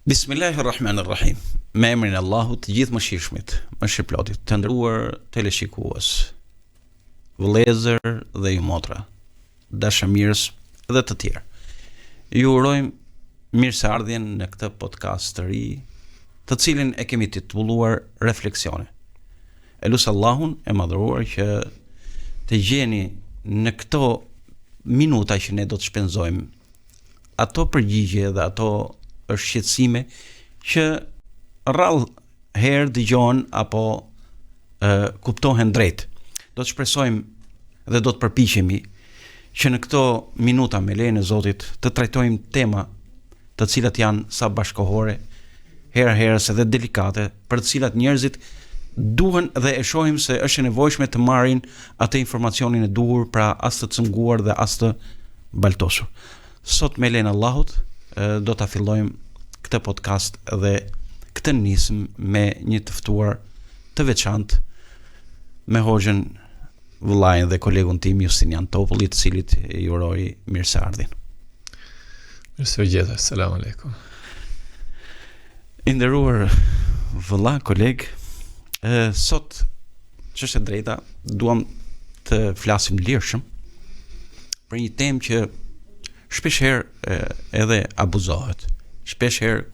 Bismillahirrahmanirrahim. Me emrin e Allahut, të gjithëmëshirshmit, mëshirëplotit, të nderuar teleshikues, vëllezër dhe ju motra, dashamirës dhe të tjerë. Ju urojmë mirëseardhjen në këtë podcast të ri, të cilin e kemi titulluar Refleksione. E lus Allahun e madhëruar që të gjeni në këto minuta që ne do të shpenzojmë ato përgjigje dhe ato shqetësime që rrallë herë dëgjohen apo e, kuptohen drejt. Do të shpresojmë dhe do të përpiqemi që në këto minuta me lejen e Zotit të trajtojmë tema të cilat janë sa bashkëkohore, herë herës edhe delikate, për të cilat njerëzit duhen dhe e shohim se është e nevojshme të marrin atë informacionin e duhur, pra as të cunguar dhe as të baltosur. Sot me lejen e Allahut do ta fillojmë këtë podcast dhe këtë nismë me një të ftuar të veçantë me hoxhën vëllain dhe kolegun tim Justinian Topulli, të cilit i uroj mirëseardhjen. Mirë se u gjeta, selam aleikum. I nderuar vëlla, koleg, e, sot ç'është e drejta, duam të flasim lirshëm për një temë që shpesh herë edhe abuzohet, shpesh herë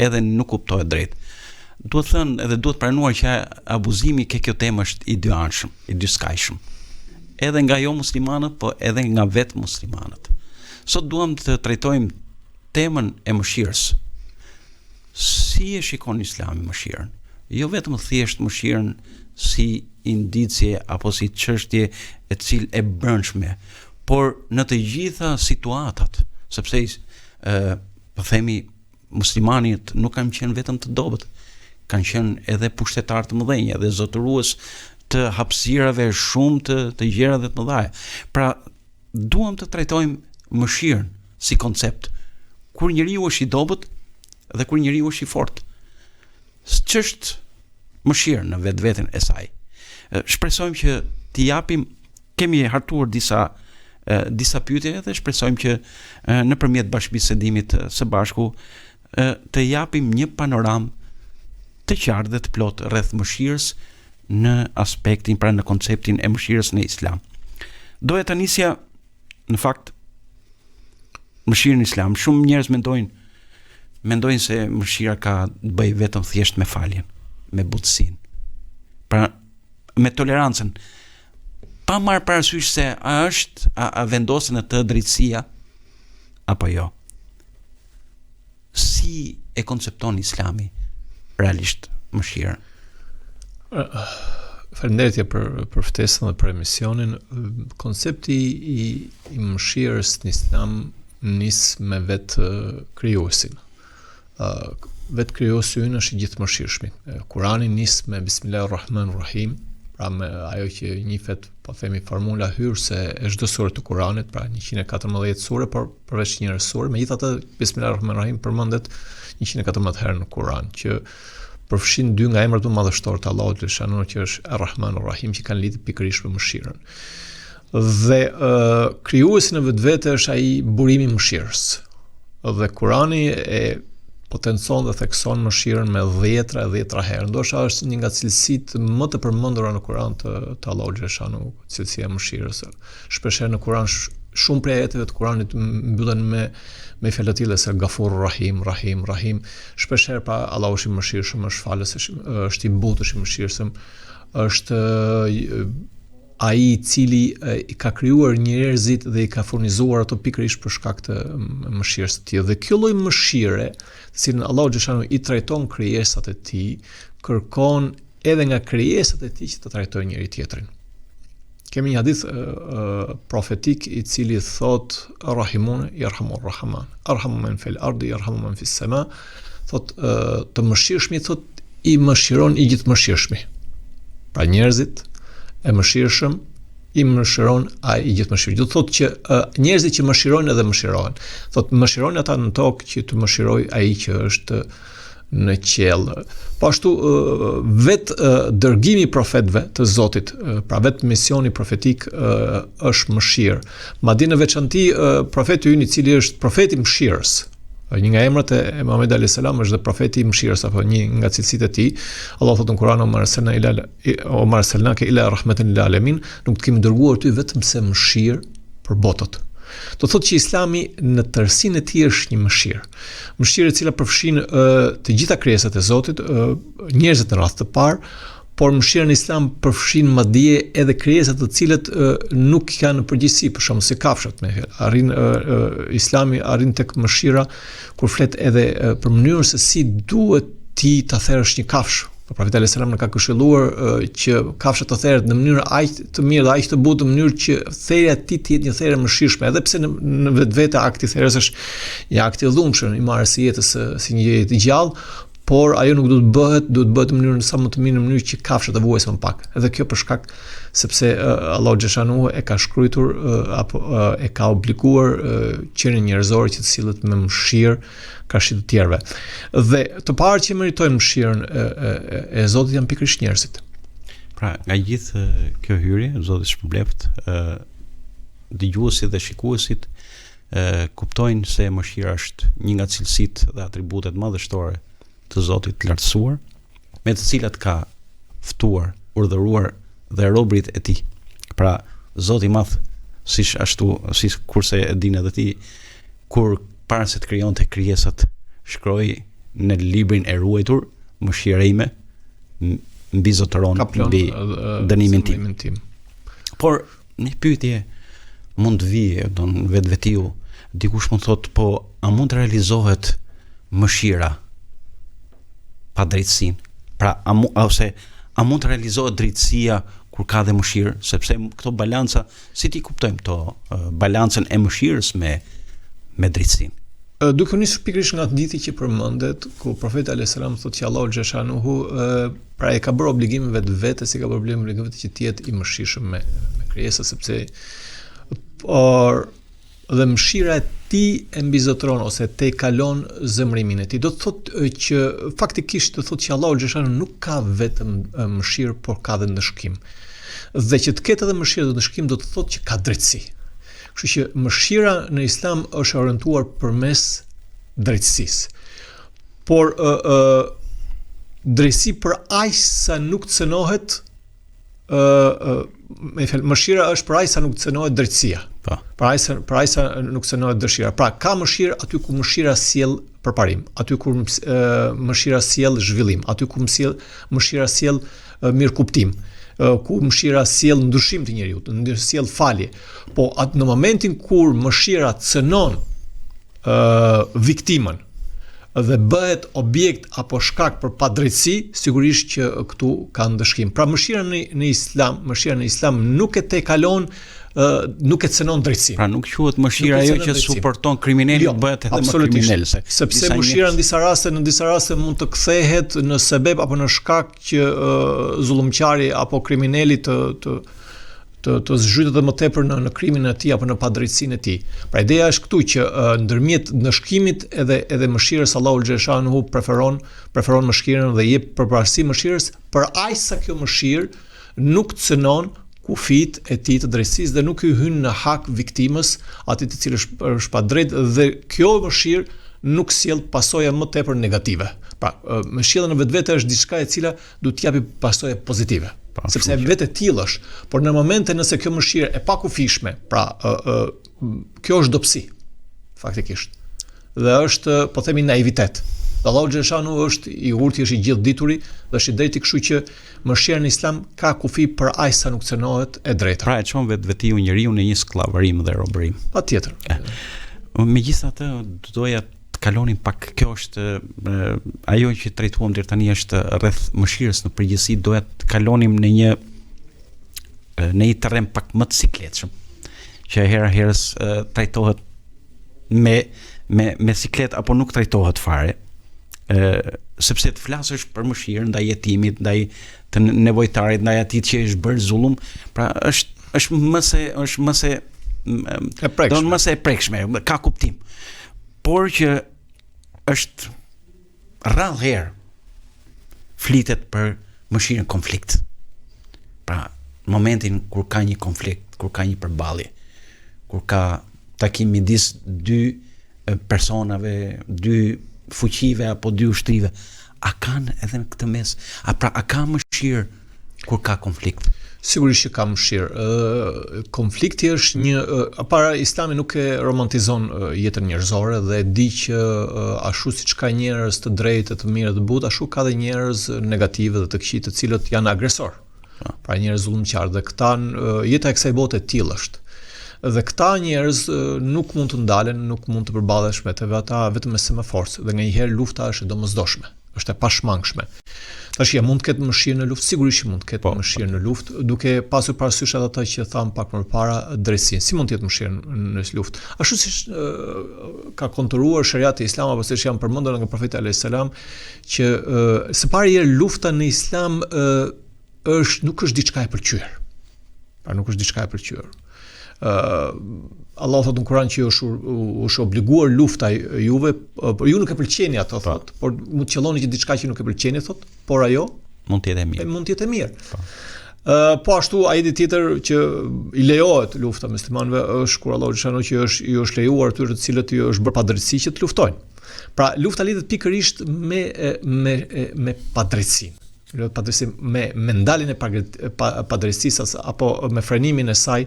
edhe nuk kuptohet drejt. Duhet thënë edhe duhet pranuar që abuzimi ke kjo temë është i dyanshëm, i dyskajshëm. Edhe nga jo muslimanët, po edhe nga vetë muslimanët. Sot duam të trajtojmë temën e mëshirës. Si e shikon Islami mëshirën? Jo vetëm thjesht mëshirën si indicie apo si çështje e cil e brendshme, por në të gjitha situatat, sepse ë po themi muslimanët nuk kanë qenë vetëm të dobët, kanë qenë edhe pushtetarë të mëdhenj, edhe zotërues të hapësirave shumë të të gjera dhe të mëdha. Pra, duam të trajtojmë mëshirën si koncept. Kur njeriu është i dobët dhe kur njeriu është i fortë. Ç'është mëshirë në vetveten e saj. Shpresojmë që t'i japim kemi hartuar disa disa pyetje dhe shpresojmë që nëpërmjet bashkëbisedimit së bashku të japim një panoramë të qartë dhe të plotë rreth mëshirës në aspektin, pra në konceptin e mëshirës në Islam. Doja ta nisja në fakt mëshirën në Islam. Shumë njerëz mendojnë mendojnë se mëshira ka të bëjë vetëm thjesht me faljen, me butësinë. Pra me tolerancën. Pa marrë parasysh se a është a, a vendoset në të drejtësia apo jo. Si e koncepton Islami realisht mëshirën? Faleminderit për për ftesën dhe për emisionin. Koncepti i, i mëshirës në Islam nis me vetë krijuesin. Uh, vetë krijuesi ynë është i gjithëmëshirshmi. Kurani nis me Bismillahirrahmanirrahim, pra me ajo që njihet, po themi formula hyrëse e çdo sure të Kuranit, pra 114 sure, por përveç njërës sure, megjithatë Bismillahirrahmanirrahim përmendet 114 herë në Kuran, që përfshin dy nga emrat më madhështorë të Allahut xheleshanuhu që është Ar-Rahman Ar-Rahim që kanë lidhje pikërisht me mëshirën. Dhe uh, krijuesi në vetvete është ai burimi i mëshirës. Dhe Kurani e potencon dhe thekson mëshirën me dhjetra e dhjetra herë. Ndoshta është një nga cilësitë më të përmendura në Kuran të, të Allahut xheleshanuhu, cilësia e mëshirës. Shpeshherë në Kuran shumë prej ajeteve të Kuranit mbyllen me me fjalë të tilla se Gafur Rahim, Rahim, Rahim. Shpeshherë pra Allahu është i mëshirshëm, është falës, është, është i butë, është i mëshirshëm, është ai i cili i ka krijuar njerëzit dhe i ka furnizuar ato pikërisht për shkak të mëshirës së tij. Dhe kjo lloj mëshire, të cilën Allahu xheleshanuhu i trajton krijesat e tij, kërkon edhe nga krijesat e tij që të trajtojnë njëri tjetrin. Kemi një hadith uh, profetik i cili thotë Errahimune jerhamuhumur rahman. Irhamu men fil ardi jerhamkum men fis sema. Thotë uh, të mëshirshmit thotë i mëshiron i gjithëmëshirshmi. Pra njerëzit e mëshirshëm i mëshiron ai i gjithëmëshirshmi. Do të thotë që uh, njerëzit që mëshirojnë edhe mëshirohen. Thotë mëshironi ata në tokë që të mëshirojë ai që është në qiell. Po ashtu vetë dërgimi i profetëve të Zotit, pra vetë misioni profetik është mëshirë. Madje në veçanti profeti ynë i cili është profeti i mëshirës. Një nga emrat e Muhamedit alayhis salam është dhe profeti i mëshirës apo një nga cilësitë e tij. Allahu thotë në Kur'an: "Wa ma arsalna ila wa ma arsalnaka illa rahmatan lil alamin", nuk të kemi dërguar ty vetëm se mëshirë për botët. Do thotë që Islami në tërësinë e tij është një mëshirë. Mëshirë e cila përfshin të gjitha krijesat e Zotit, njerëzit në radhë të parë, por mëshira në Islam përfshin madje edhe krijesat të cilët nuk janë në përgjithësi, për shembull si kafshët, me fjalë. Arrin Islami arrin tek mëshira kur flet edhe për mënyrën se si duhet ti ta therësh një kafshë. Po profeti alayhis salam na ka këshilluar që kafsha të theret në mënyrë aq të mirë dhe aq të butë në mënyrë që therja e tij të jetë një therje e mëshirshme, edhe pse në, në vetvete akti i therjes është një akt i dhunshëm, i marrjes së jetës si një gjë të gjallë, por ajo nuk duhet të bëhet, duhet të bëhet në mënyrën sa më të mirë në mënyrë që kafsha të vuajë sa më pak. Edhe kjo për shkak sepse uh, Allahu xheshanuhu e ka shkruar uh, apo uh, e ka obliguar uh, qenien njerëzore që të sillet me mëshirë karshi të tjerëve. Dhe të parë që meritojnë mëshirën e, e, e Zotit janë pikërisht njerëzit. Pra, nga gjithë kjo hyrje, Zoti të shpërbleftë, ë dëgjuesit dhe shikuesit e kuptojnë se mëshira është një nga cilësitë dhe atributet madhështore të Zotit të Lartësuar, me të cilat ka ftuar, urdhëruar dhe robërit e tij. Pra, Zoti i Madh, siç ashtu, sikurse e din edhe ti, kur para se të krijonte krijesat, shkroi në librin e ruajtur mëshira ime mbizotëron mbi dënimin tim. tim. Por Një pyetje mund të vijë, don vetvetiu, dikush mund të thotë, po a mund të realizohet mëshira pa drejtësinë? Pra, a mu, ose a mund të realizohet drejtësia kur ka dhe mëshirë, sepse këto balanca, si t'i kuptojmë këto balancën e mëshirës me me drejtësinë? Duke u nisur pikërisht nga hadithi që përmendet, ku profeti alayhis salam thotë që Allahu xheshanuhu pra e ka bërë obligim vetvetes, i ka bërë obligim vetvetes që të jetë i mëshirshëm me me krijesat sepse por dhe mëshira e tij e mbizotëron ose tejkalon zemërimin e tij. Do të thotë që faktikisht do të thotë që Allahu xheshanuhu nuk ka vetëm mëshirë, por ka dhe ndëshkim. Dhe që të ketë edhe mëshirë dhe ndëshkim do të thotë që ka drejtësi. Kështu që mëshira në Islam është e orientuar përmes drejtësisë. Por ë ë drejtësi për aq sa nuk cenohet ë ë me fjalë mëshira është për aq sa nuk cenohet drejtësia. Po. Për aq sa për aq sa nuk cenohet dëshira. Pra ka mëshirë aty ku mëshira sjell përparim, aty ku mëshira sjell zhvillim, aty ku sjell mëshira sjell mirëkuptim, ku mëshira sjell ndryshim të njeriut, sjell falje. Po atë në momentin kur mëshira cënon ë viktimën dhe bëhet objekt apo shkak për padrejtësi, sigurisht që këtu ka ndëshkim. Pra mëshira në në islam, mëshira në islam nuk e tejkalon ë nuk e cënon drejtësinë. Pra nuk quhet mëshira ajo që suporton kriminelin, jo, bëhet edhe më kriminel se. Sepse mëshira në disa raste, në disa raste mund të kthehet në sebeb apo në shkak që uh, zullumqari apo krimineli të të të të zhytet edhe më tepër në në krimin e tij apo në padrejtësinë e tij. Pra ideja është këtu që uh, ndërmjet ndëshkimit edhe edhe mëshirës Allahu xheshanuhu preferon preferon mëshirën dhe jep përparësi mëshirës për aq sa kjo mëshirë nuk cënon kufijtë e tij të drejtësisë dhe nuk i hyn në hak viktimës, atij të cilës është është padrejt dhe kjo mëshirë nuk sjell pasoja më tepër negative. Pra, mëshira në vetvete është diçka e cila duhet të japi pasoja pozitive. Pa, po, sepse vetë e tillë është, por në momente nëse kjo mëshirë e pakufishme, pra ë ë kjo është dobësi faktikisht. Dhe është, po themi naivitet. Dhe Allahu xheshanuhu është i urti, është i gjithëdituri dhe është i drejti, kështu që mëshira në Islam ka kufi për aq sa nuk cenohet e drejta. Pra e çon vetvetiu njeriun në një skllavërim dhe robërim. Patjetër. Megjithatë, do doja të kalonim pak, kjo është ajo që trajtuam deri tani është rreth mëshirës në përgjithësi, doja të kalonim në një në një terren pak më të sikletshëm, që hera herës trajtohet me me me siklet apo nuk trajtohet fare. ë sepse të flasësh për mëshirë ndaj jetimit, ndaj të nevojtarit, ndaj atij që është bërë zullum, pra është është më se është më se e prekshme. Don më se e prekshme, ka kuptim. Por që është rrallë herë flitet për mëshirën në konflikt. Pra, në momentin kur ka një konflikt, kur ka një përballje, kur ka takim midis dy personave, dy fuqive apo dy ushtrive, a kanë edhe në këtë mes, a pra a ka mëshirë kur ka konflikt? Sigurisht që ka mëshirë. Ë konflikti është një e para Islami nuk e romantizon jetën njerëzore dhe e di që ashtu siç ka njerëz të drejtë, të mirë, të butë, ashtu ka dhe njerëz negativë dhe të këqij të cilët janë agresorë. Po. Pra njerëz zullumqarë dhe këta jeta e kësaj bote e tillë është. Dhe këta njerëz nuk mund të ndalen, nuk mund të përballesh me të ata vetëm me se me forcë dhe nganjëherë lufta është e domosdoshme është e pashmangshme. Tash ja mund të ketë mëshirë në luftë, sigurisht që mund të ketë po, mëshirë në luftë, duke pasur parasysh edhe atë që thamë pak më parë, drejtësinë. Si mund të jetë mëshirë në luftë? Ashtu siç ka konturuar sheriati islam apo siç janë përmendur nga profeti alayhis salam që së pari herë lufta në islam është nuk është diçka e pëlqyer. Pra nuk është diçka e pëlqyer. Ë uh, Allah thotë në Kur'an që ju është është obliguar lufta juve, por ju nuk e pëlqeni ato po. thotë, por mund të qëlloni që diçka që nuk e pëlqeni thotë, por ajo mund të jetë e mirë. Mund të jetë e mirë. Po. Ë uh, po ashtu ajeti tjetër që i lejohet lufta muslimanëve është kur Allahu xhelalu që është ju është lejuar atyre të cilët ju është bërë padrejtësi që të luftojnë. Pra lufta lidhet pikërisht me me me padrejtësinë. Lidhet padrejtësi me me ndaljen e padrejtësisë apo me frenimin e saj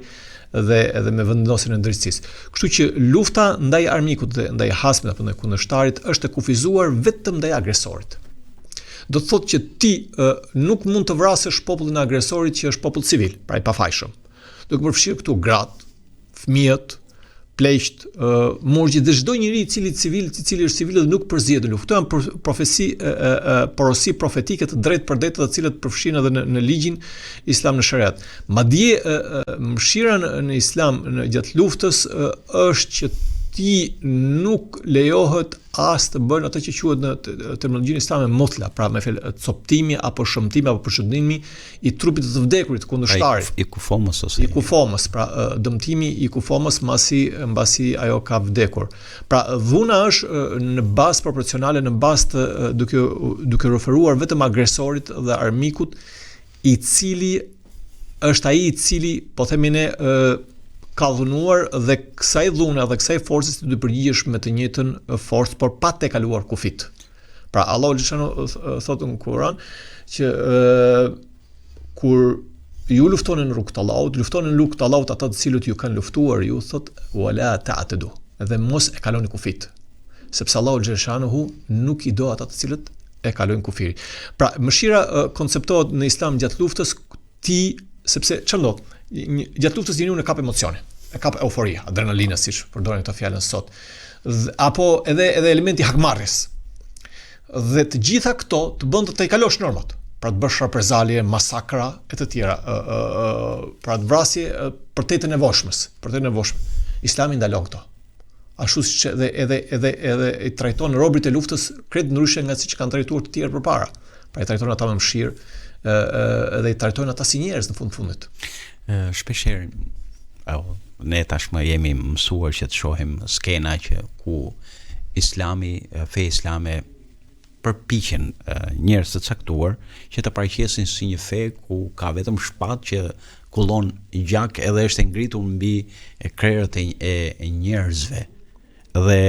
dhe edhe me vendosjen e drejtësisë. Kështu që lufta ndaj armikut dhe ndaj hasmit apo ndaj kundërshtarit është e kufizuar vetëm ndaj agresorit. Do të thotë që ti e, nuk mund të vrasësh popullin e agresorit që është popull civil, pra i pafajshëm. Duke përfshirë këtu gratë, fëmijët, pleqt, murgjit dhe çdo njeri i cili civil, i cili është civil dhe nuk përzihet në luftë. Këto janë profeci e, e, porosi profetike të drejtpërdrejta të cilat përfshihen edhe në, në ligjin islam në shariat. Madje mëshira në, në islam në gjatë luftës e, është që ti nuk lejohet as të bën atë që quhet në terminologjinë islame muthla, pra me fjalë coptimi apo shëmtimi apo përçudnimi i trupit të të vdekurit kundërshtarit. I kufomës ose i kufomës, pra dëmtimi i kufomës mbasi mbasi ajo ka vdekur. Pra dhuna është në bazë proporcionale në bazë të duke duke referuar vetëm agresorit dhe armikut i cili është ai i cili po themi ne ka dhunuar dhe kësaj dhune dhe kësaj force ti duhet përgjigjesh me të njëjtën forcë, por pa tejkaluar kufit. Pra Allahu xhelalu thotë në Kur'an që ë kur ju luftoni në rrugë të Allahut, luftoni në rrugë të Allahut ata të cilët ju kanë luftuar, ju thotë wala ta'tadu, dhe mos e kaloni kufit. Sepse Allahu xhelalu nuk i do ata të cilët e kalojnë kufirin. Pra, mëshira konceptohet në Islam gjatë luftës ti sepse çfarë ndodh? Gjatë luftës njeriun e kap emocioni, e kap euforia, adrenalina siç përdorin këtë fjalën sot. Dhe, apo edhe edhe elementi i hakmarrjes. Dhe të gjitha këto të bën të tejkalosh normat, pra të bësh reprezalje, masakra e të tjera, ë ë ë pra të vrasje përtej të nevojshmes, përtej të nevojshmes. Islami ndalon këto. Ashtu siç edhe edhe edhe edhe i trajton robërit e luftës krejt ndryshe nga siç kanë trajtuar të tjerë përpara. Pra i trajton ata me mëshirë, ë edhe i trajtojnë ata si njerëz në fund të fundit. Shpesh herë ne tashmë jemi mësuar që të shohim skena që ku Islami, feja islame përpiqen njerëz të caktuar që ta paraqesin si një fe ku ka vetëm shpatë që kullon gjak edhe është e ngritur mbi krerët e, e, e njerëzve. Dhe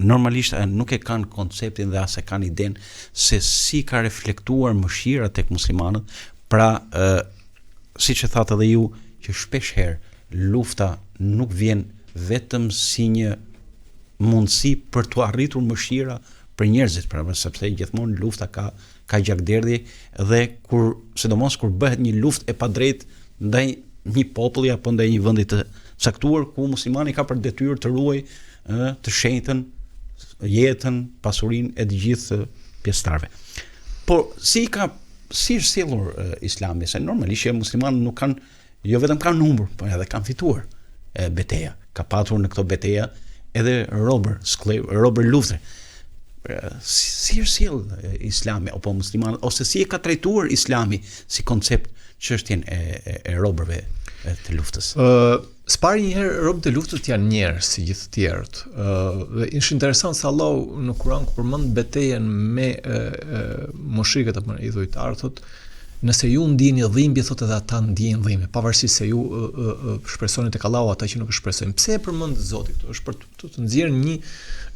normalisht nuk e kanë konceptin dhe as e kanë idenë se si ka reflektuar mëshira tek muslimanët, pra ë siç e thatë edhe ju që shpesh herë lufta nuk vjen vetëm si një mundësi për të arritur mëshira për njerëzit, pra sepse gjithmonë lufta ka ka gjakderdhje dhe kur sidomos kur bëhet një luftë e padrejtë ndaj një populli apo ndaj një vendi të caktuar ku muslimani ka për detyrë të ruajë ë të shenjtën, jetën, pasurinë e të gjithë pjesëtarëve. Por si ka si është sjellur Islami se normalisht që muslimanët nuk kanë jo vetëm kanë humbur, por edhe kanë fituar e, beteja. Ka patur në këto beteja edhe robër, skllevër, robër lufte. Si, si është sjellë Islami apo muslimanët ose si e ka trajtuar Islami si koncept çështjen e, e, e robërve të luftës? Ë, së pari një herë robët e luftës janë njerëz si gjithë të tjerët. Ë, dhe është interesant se Allahu në Kur'an kur përmend betejën me mushrikët apo idhujtarët thotë. Nëse ju ndjeni dhimbje, thotë edhe ata ndjejnë dhimbje, pavarësisht se ju ë, ë, shpresoni tek Allahu, ata që nuk shpresojnë. Pse e përmend Zoti këtu? Është për të, të nxjerrë një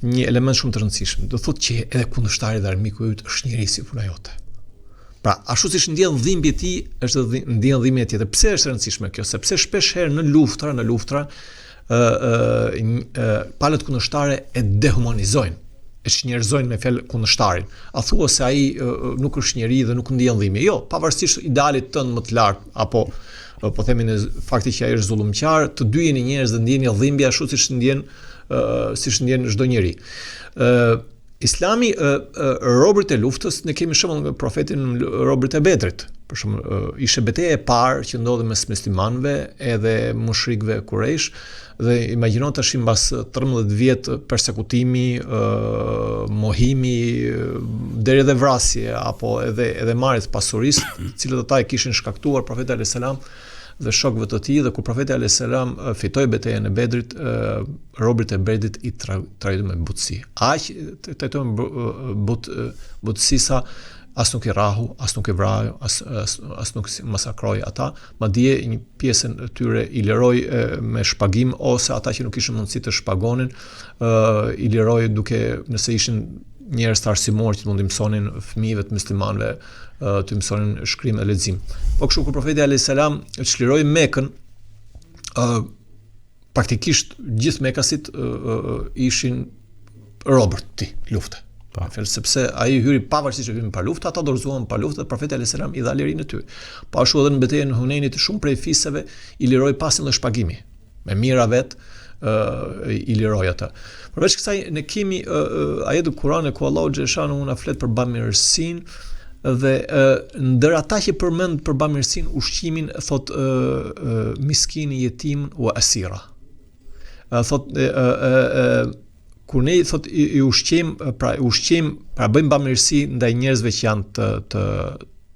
një element shumë të rëndësishëm. Do thotë që edhe kundërshtari dhe armiku yt është njeri si puna jote. Pra, ashtu siç ndjen dhimbje ti, është edhe ndjen dhimbje tjetër. Pse është e rëndësishme kjo? Sepse shpesh herë në luftra, në luftra, ë ë ë palët kundërshtare e dehumanizojnë, e çnjerëzojnë me fjalë kundërshtarin. A thua se ai nuk është njeri dhe nuk ndjen dhimbje? Jo, pavarësisht idealit tënd më të lartë apo po themi në fakti që ai është zullumqar, të dy jeni njerëz dhe ndjeni dhimbje ashtu siç ndjen siç ndjen çdo njeri. Ë Islami ë, ë robërit e luftës, ne kemi shembull nga profetin robërit e Bedrit. Për shembull, ishte beteja e parë që ndodhi mes muslimanëve edhe mushrikëve Kurejsh dhe imagjino tash mbas 13 vjet persekutimi, ë mohimi deri edhe vrasje apo edhe edhe marrje të pasurisë, të cilët ata e kishin shkaktuar profetit alayhis salam dhe shokëve të tij dhe kur profeti alayhis salam fitoi betejën e Bedrit, robërit e Bedrit i trajtoi me butësi. Aq trajtoi me but, butësi sa as nuk i rrahu, as nuk i vrau, as, as, as nuk masakroi ata, madje një pjesën e tyre i liroi me shpagim ose ata që nuk kishin mundësi të shpagonin, i liroi duke nëse ishin njerëz të arsimuar që të mund t'i mësonin fëmijëve të muslimanëve të mësonin shkrim e lexim. Po kështu kur profeti alayhis salam çliroi Mekën, ë praktikisht gjithë mekasit ishin robër të tij lufte. Po, fjalë sepse ai hyri pavarësisht se hyri pa luftë, ata dorëzuan pa luftë dhe profeti alayhis salam i dha lirinë e tyre. Po ashtu edhe në betejën e Hunejnit shumë prej fiseve i liroi pa asnjë lloj shpagimi. Me mijëra vetë ë i liroi ata. Përveç kësaj ne kemi ajete Kur'anit ku Allahu xheleshanuhu na flet për bamirësinë dhe ë ndër ata që përmend për bamirësinë ushqimin thot ë miskini jetim wa asira. Ë thot ë ë kur ne thot i, i ushqejmë pra i ushqejmë pra bëjmë bamirësi ndaj njerëzve që janë të të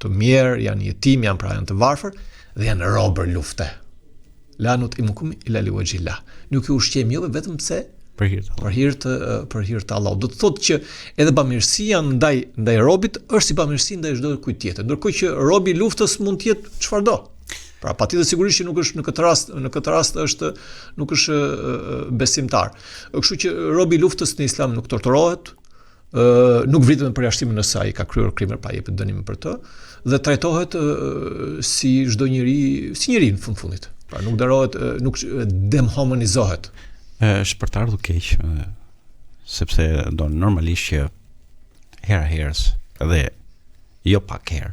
të mjerë, janë jetim, janë pra janë të varfër dhe janë robër lufte. La nut'imukum illa li wajhillah. Nuk ju ushqejmë juve vetëm pse për hir të për hir të për hir të Allahut. Do të thotë që edhe bamirësia ndaj ndaj robit është si bamirësi ndaj çdo kujt tjetër. Ndërkohë që robi i luftës mund të jetë çfarëdo. Pra patjetër sigurisht që nuk është në këtë rast, në këtë rast është nuk është besimtar. Kështu që robi i luftës në Islam nuk torturohet, ë nuk vritet me përjashtim nëse ai ka kryer krime, pra jepet dënim për të dhe trajtohet si çdo njeri, si njeri në fund fundit. Pra nuk darohet, nuk dehumanizohet. Është për të ardhur keq, sepse do normalisht që hera herës dhe jo pak herë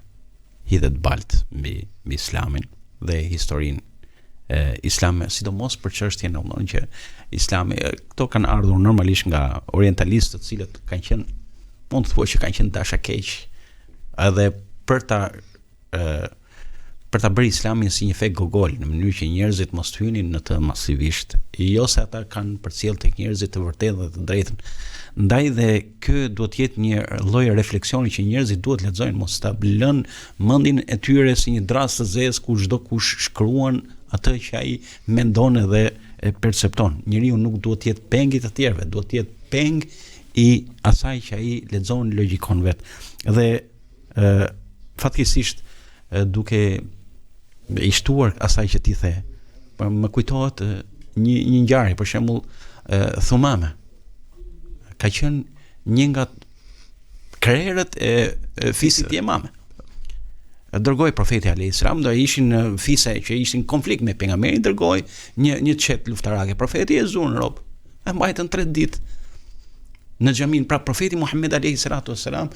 hidhet baltë mbi mbi Islamin dhe historinë e islame, sidomos për çështjen e domethënë që Islami këto kanë ardhur normalisht nga orientalistët, të cilët kanë qenë mund të thuash që kanë qenë dashakeq edhe për ta ë për ta bërë Islamin si një fe gogol në mënyrë që njerëzit mos të hynin në të masivisht. Jo se ata kanë përcjellë tek njerëzit të vërtetën dhe të drejtën. Ndaj dhe ky duhet të jetë një lloj refleksioni që njerëzit duhet të lexojnë, mos ta lënë mendjen e tyre si një dërrasë të zezë ku çdokush shkruan atë që ai mendon edhe e percepton. Njeriu nuk duhet të jetë peng i të tjerëve, duhet të jetë peng i asaj që ai lexon, logjikon vetë. Dhe ë fatkeqësisht duke i shtuar asaj që ti the, po më kujtohet një një ngjarje, për shembull, Thumame ka qenë një nga krerët e, e fisit Jemame. E dërgoi profeti alayhis salam, do ishin në fise që ishin në konflikt me pejgamberin, dërgoi një një çetë luftarake. Profeti e zunë rob. E mbajtën 3 ditë në xhaminë. Pra profeti Muhammed alayhis salatu wassalam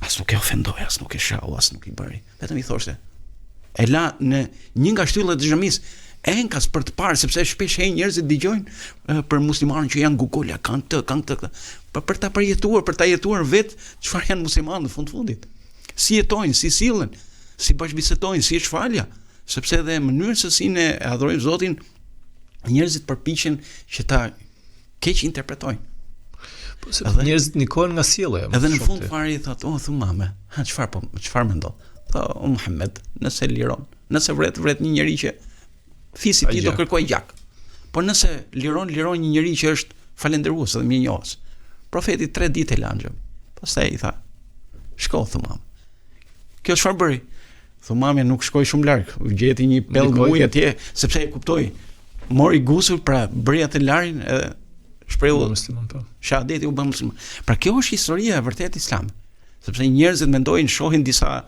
as nuk e ofendoi, as nuk e shau, as nuk i bëri. Vetëm i thoshte. E la në një nga shtyllat e xhamisë enkas për të parë sepse shpesh herë njerëzit dëgjojnë për muslimanët që janë gogola, kanë këtë, kanë këtë, këtë. Për, për ta përjetuar, për ta jetuar vetë çfarë janë muslimanët në fund të fundit. Si jetojnë, si sillen, si bashkëbisedojnë, si është falja, sepse edhe mënyrën se si ne e adhurojmë Zotin, njerëzit përpiqen që ta keqinterpretojnë. Po se edhe, njerëzit ndikohen nga sjellja. Edhe në fund fare i thotë, "O Thumame, ha çfarë po, çfarë mendon?" Tha, "O Muhammed, nëse liron, nëse vret, vret një njeri që fisi i tij do kërkojë gjak. Por nëse liron, liron një njeri që është falënderues dhe mirënjohës." Profeti tre ditë e la në xhami. Pastaj i tha, "Shko Thumame." Kjo çfarë bëri? Thumamja nuk shkoi shumë larg, gjeti një pellg ujë atje, sepse e kuptoi. Mori gusul, pra bëri atë larjen edhe shprehu musliman po. Shahadeti u bë musliman. Pra kjo është historia e vërtetë islame. Sepse njerëzit mendojnë, shohin disa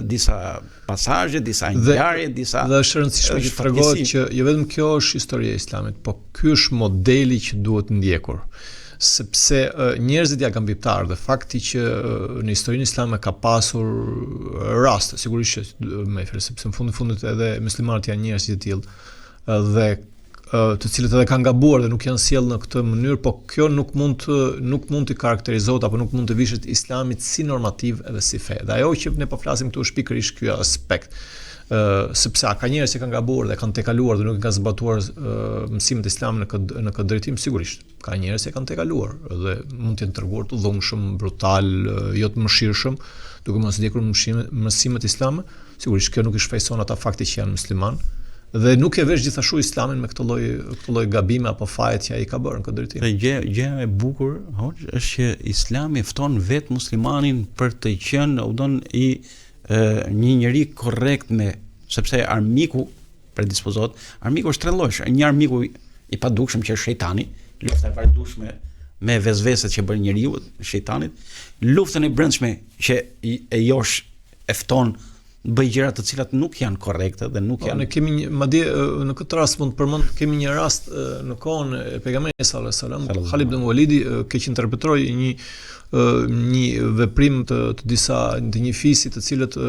disa pasazhe, disa ngjarje, disa Dhe është e rëndësishme që të tregohet që jo vetëm kjo është historia e Islamit, po ky është modeli që duhet ndjekur sepse njerëzit janë gabimtarë dhe fakti që në historinë islame ka pasur raste, sigurisht që me fjalë sepse në fund të fundit edhe muslimanët janë njerëz të tillë dhe të cilët edhe kanë gabuar dhe nuk janë sjellë në këtë mënyrë, po kjo nuk mund të nuk mund të karakterizohet apo nuk mund të vishet islamit si normativ edhe si fe. Dhe ajo që ne po flasim këtu është pikërisht ky aspekt. Ë sepse a ka njerëz që kanë gabuar dhe kanë tejkaluar dhe nuk i kanë zbatuar mësimet islame në këtë në këtë drejtim sigurisht. Ka njerëz që kanë tejkaluar dhe mund të jenë treguar të dhunshëm, brutal, jo të mëshirshëm, duke mos ndjekur mësimet, mësimet islame. Sigurisht kjo nuk i shfajëson ata fakti që janë musliman dhe nuk e vesh gjithashtu islamin me këtë lloj këtë lloj gabime apo fajet që ai ka bërë në këtë drejtim. Dhe gjë gjë e bukur, hoxhë, është që Islami fton vetë muslimanin për të qenë, u don i e, një njeri korrekt me sepse armiku predispozohet. Armiku është tre llojesh, një armiku i padukshëm që është shejtani, lufta e vazhdueshme me vesveset që bën njeriu, shejtanit, luftën e brendshme që e josh e fton bëj gjëra të cilat nuk janë korrekte dhe nuk po, janë. Ne kemi një madje në këtë rast mund të përmend kemi një rast në kohën e pejgamberit sallallahu alajhi wasallam, Khalid ibn Walidi keqinterpretoi një një veprim të, të disa të një fisi të cilët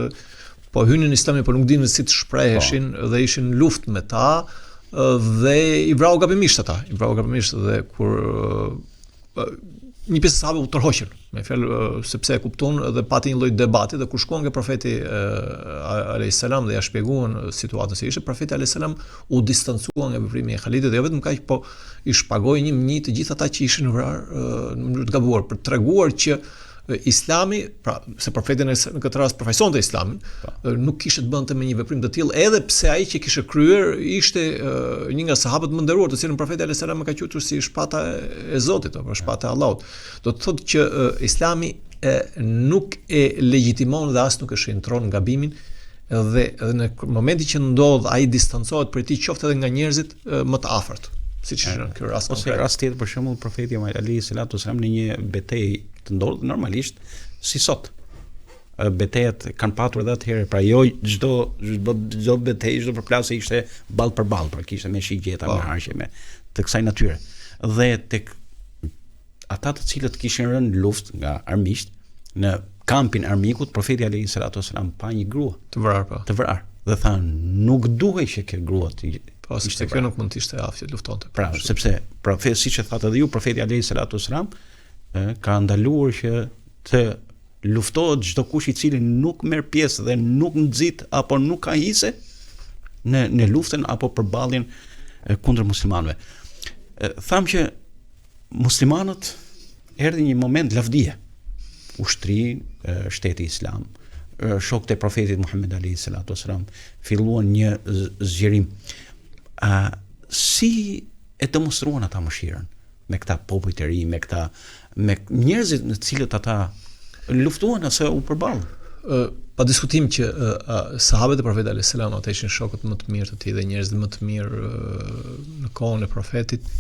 Po hynin në Islam, por nuk dinin si të shpreheshin po. dhe ishin në luftë me ta dhe i vrau gabimisht ata, i vrau gabimisht dhe kur një pjesë e sahabëve u tërhoqën, me fjalë sepse e kuptuan dhe pati një lloj debati dhe kur shkuan ke profeti alayhis salam dhe ja shpjeguan situatën si ishte, profeti alayhis salam u distancua nga veprimi i Khalidit dhe jo vetëm kaq, po i shpagoi një më një të gjithë ata që ishin vrarë në mënyrë të gabuar për të treguar që Islami, pra se profeti në, në këtë rast përfaqësonte Islamin, po. nuk kishte të bënte me një veprim të tillë, edhe pse ai që kishte kryer ishte një nga sahabët më të nderuar, të cilin profeti alayhis salam e ka quajtur si shpata e Zotit apo shpata e Allahut. Do të thotë që Islami e, nuk e legjitimon dhe as nuk e shenjtëron gabimin dhe edhe në momentin që ndodh ai distancohet prej tij qoftë edhe nga njerëzit më të afërt siç është në këtë rast ose rast tjetër për shembull profeti alayhi salatu wasalam në një betejë të ndodhur normalisht si sot betejat kanë patur edhe atëherë, pra jo çdo çdo çdo betejë, çdo përplasje ishte ballë për ballë, pra kishte me shigjeta, me po. harqe, me të kësaj natyre. Dhe tek ata të cilët kishin rënë në luftë nga armiqtë në kampin e armikut, profeti alayhi salatu wasalam pa një grua të vrarë po. Të vrarë. Dhe tha, nuk duhej që kjo grua të Po, sepse kjo nuk mund të ishte e aftë të luftonte. Pra, sepse profeti siç e thatë edhe ju, profeti alayhi salatu wasalam ka ndaluar që të luftohet çdokush i cili nuk merr pjesë dhe nuk nxit apo nuk ka hise në në luftën apo përballjen kundër muslimanëve. Thamë që muslimanët erdhi një moment lavdie. U shtri shteti islam, shokët e profetit Muhammed alayhi salatu wasalam filluan një zgjerim. A si e demonstruan ata mëshirën me këta popuj të ri, me këta me njerëzit në të cilët ata luftuan ose u përballën? Pa diskutim që sahabët e profetit alayhis salam ata ishin shokët më të mirë të tij dhe njerëzit më të mirë në kohën e profetit.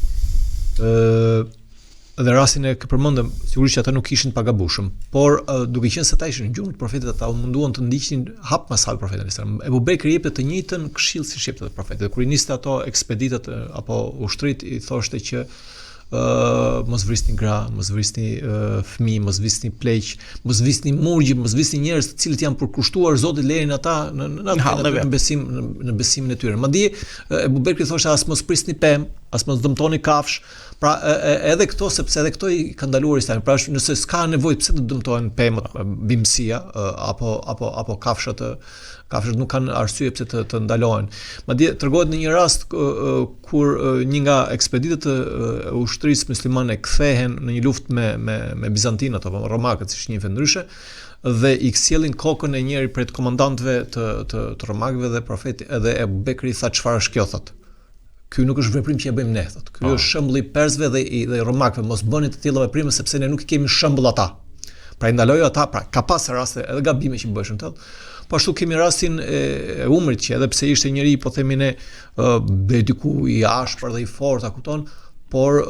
Ë dhe rastin e përmendëm, sigurisht që ata nuk ishin të pagabueshëm, por duke qenë se ata ishin në gjurmët e profetit, ata u munduan të ndiqnin hap mas hapi profetin alayhis salam. Ebu Bekri jepte të njëjtën këshillë siç jepte profeti. Dhe kur i niste ato ekspeditat apo ushtritë i thoshte që uh, mos vrisni gra, mos vrisni uh, fëmijë, mos vrisni pleq, mos vrisni murgj, mos vrisni njerëz të cilët janë përkushtuar Zotit lërini ata në në në, në, në besim në, në besimin e tyre. Madje Ebu Bekri thoshte as mos prisni pemë, as mos dëmtoni kafshë. Pra e, e, edhe këto sepse edhe këto i ka ndaluar Islami. Pra nëse s'ka nevojë pse të dëmtohen pemët, bimësia apo apo apo kafshët kafshët nuk kanë arsye pse të të ndalohen. Madje tregohet në një rast kur një nga ekspeditat e ushtrisë muslimane kthehen në një luftë me me me bizantinët apo romakët siç njihen ndryshe dhe i sjellin kokën e njërit prej komandantëve të të, të romakëve dhe profeti edhe Ebu Bekri tha çfarë është kjo thotë. Ky nuk është veprim që e bëjmë ne thotë. Ky po. është shembulli i persëve dhe i dhe i romakëve, mos bëni të tilla veprime sepse ne nuk i kemi shembull ata. Pra i ndaloi ata, pra ka pas raste edhe gabime që bëheshin të. Po ashtu kemi rastin e, e Umrit që edhe pse ishte njeri, po themi ne, deri diku i ashpër dhe i fortë, a kupton, por ë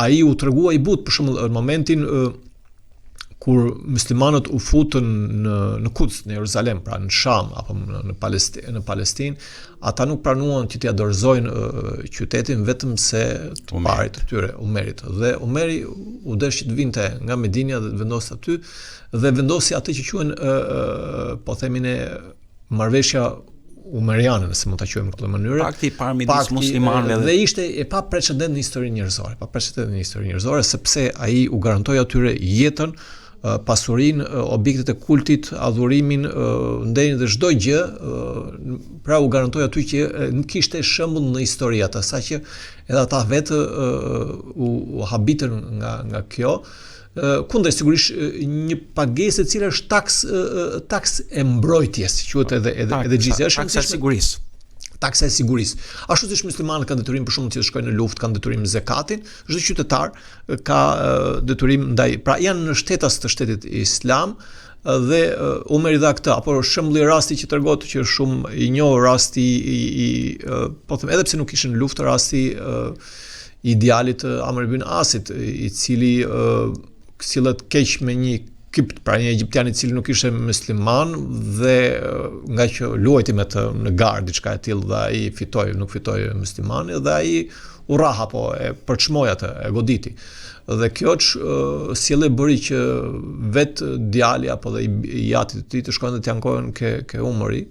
ai u tregua i butë për shembull në momentin ë kur muslimanët u futën në në Kuds, në Jeruzalem, pra në Sham apo në në Palestinë, në Palestinë, ata nuk pranuan që t'ia dorëzojnë qytetin vetëm se të parit të tyre, Umerit. Dhe Umeri u desh që të vinte nga Medina dhe të vendoste aty dhe vendosi atë që quhen po themi ne marrëveshja umeriane, nëse mund ta quajmë në këtë mënyrë. Pakti i parë midis muslimanëve dhe, dhe ishte e pa precedent në historinë njerëzore, pa precedent në historinë njerëzore sepse ai u garantoi atyre jetën, pasurinë, objektet e kultit, adhurimin, nderin dhe çdo gjë, pra u garantoi aty që nuk kishte shembull në histori atë, saqë edhe ata vetë u, u habitën nga nga kjo kundër sigurisht një pagesë e cila është taksë taksë e mbrojtjes, quhet edhe edhe edhe xhizja, është taksa e sigurisë. Taksa e sigurisë. Ashtu siç muslimanët kanë detyrim për shembull që të shkojnë në luftë, kanë detyrim zekatin, çdo qytetar ka detyrim ndaj, pra janë nënshtetas të shtetit islam dhe Umeri dha këtë, apo shembulli rasti që tregohet që është shumë i njohur rasti i, i, i po them edhe pse nuk ishin në luftë rasti i djalit të Amr ibn Asit, i cili sillet keq me një kipt, pra një egjiptian i cili nuk ishte musliman dhe ngaqë luajti me të në garë diçka e tillë dhe ai fitoi, nuk fitoi muslimani dhe ai u rrah apo e përçmoi atë, e goditi. Dhe kjo që sjellje bëri që vetë djali apo dhe i jati të tij të shkojnë dhe të ankohen ke ke Umeri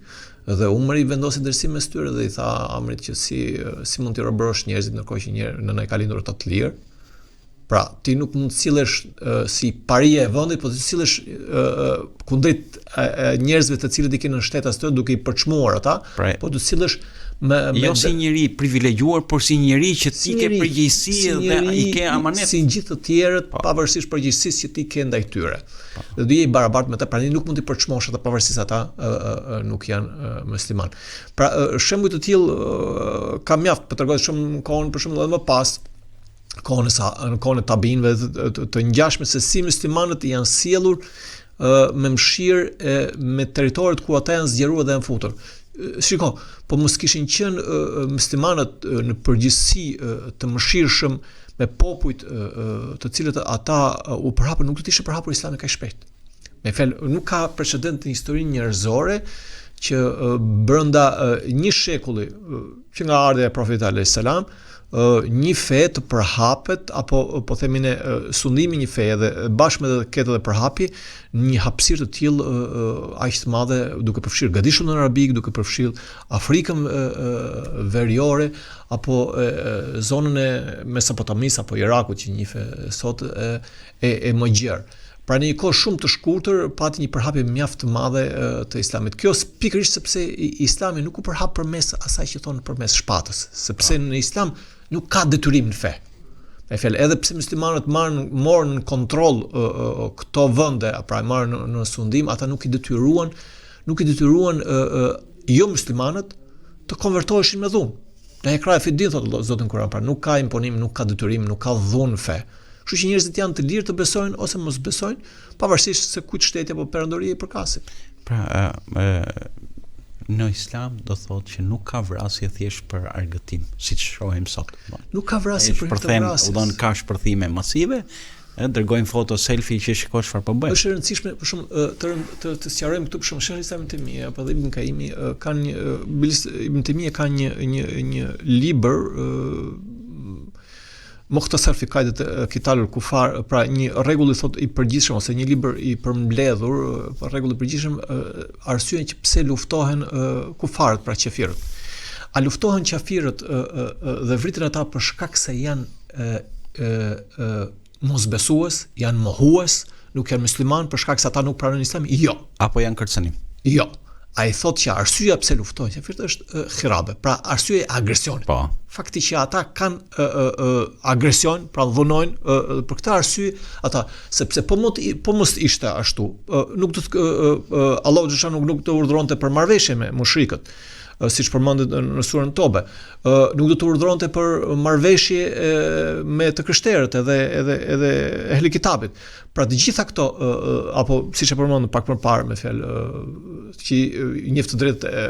dhe Umeri vendosi drejtësi mes tyre dhe i tha Amrit që si si mund t'i robërosh njerëzit ndërkohë që një nëna i ka lindur ata të lirë. Pra, ti nuk mund të sillesh uh, si paria e vendit, po të sillesh uh, kundrejt uh, njerëzve të cilët i ke nënshtetas të duke i përçmuar ata, pra, po të sillesh me, me jo si njeri i privilegjuar, por si njeri që ti ke përgjegjësi si dhe i ke amanet. Si gjithë të tjerët, po. pavarësisht përgjegjësisë që ti ke ndaj tyre. Po. Dhe do je i barabartë me ta, prandaj nuk mund t'i përçmosh ata pavarësisht se ata uh, uh, nuk janë uh, musliman. Pra, uh, shembuj të tillë uh, ka mjaft, po tregohet shumë në kohën për shembull edhe më pas, kohën e sa në kohën e tabiinëve të, të, të, të ngjashme se si muslimanët janë sjellur uh, me mëshirë e, me territoret ku ata janë zgjeruar dhe janë futur. Shiko, po mos kishin qenë uh, muslimanët uh, në përgjithësi uh, të mëshirshëm me popujt uh, të cilët ata uh, u përhapën, nuk do të ishte përhapur Islami kaq shpejt. Me fjalë, nuk ka precedent në historinë njerëzore që uh, brenda uh, një shekulli uh, që nga ardhja e profetit alayhis salam, një fe të përhapet apo po themi ne sundimi i një feje dhe bashkë me të ketë edhe përhapje në një hapësirë të tillë aq të madhe duke përfshirë gadishullin arabik, duke përfshirë Afrikën veriore apo zonën e Mesopotamisë apo Irakut që njihet sot e e, e më gjerë. Pra në një kohë shumë të shkurtër pati një përhapje mjaft të madhe të Islamit. Kjo pikërisht sepse Islami nuk u përhap përmes asaj që thonë përmes shpatës, sepse po. në Islam nuk ka detyrim në fe. Me fjalë, edhe pse muslimanët marrën morën në kontroll këto vende, pra e marrën në, në sundim, ata nuk i detyruan, nuk i detyruan ë, ë, jo muslimanët të konvertoheshin me dhunë. La ikrahe fid din thotë Zoti në Kur'an, pra nuk ka imponim, nuk ka detyrim, nuk ka dhunë në fe. Kështu që njerëzit janë të lirë të besojnë ose mos besojnë, pavarësisht se kujt shteti apo perandorie i përkasin. Pra, ë, në islam do thotë që nuk ka vrasje thjesht për argëtim, siç shohim sot. Nuk ka vrasje për të vrasjes. Do ka shpërthime masive, e dërgojnë foto selfie që shiko çfarë po bëjnë. Është e rëndësishme për shumë të të, të sqarojmë këtu për shembull Shejhul Islam Ibn Tejmije apo dhe Ibn Kaimi kanë një Bilis Ibn Tejmije ka një një një libër Mukhtasar fi Kaidet Kitalul Kufar, pra një rregull i thotë i përgjithshëm ose një libër i përmbledhur, për rregull i përgjithshëm arsyen që pse luftohen kufarët, pra qafirët. A luftohen qafirët dhe vriten ata për shkak se janë mosbesues, janë mohues, nuk janë muslimanë për shkak se ata nuk pranojnë Islamin? Jo. Apo janë kërcënim? Jo. Ai thotë që arsyeja pse luftohen qafirët është uh, khirabe, pra arsyeja e agresionit. Po. Fakti që ata kanë uh, uh, uh, agresion, pra dhunojnë uh, për këtë arsye ata, sepse po mos po mos ishte ashtu, uh, nuk do të uh, uh, Allahu xhelshanuhu nuk nuk të urdhëronte për marrëveshje me mushrikët. Siç përmendet në surën Tobe. Ë nuk do të urdhëronte për marrëveshje me të krishterët edhe edhe edhe ehli kitabit. Pra të gjitha këto apo siç e përmendëm pak më parë me fjalë që njeh të drejtë e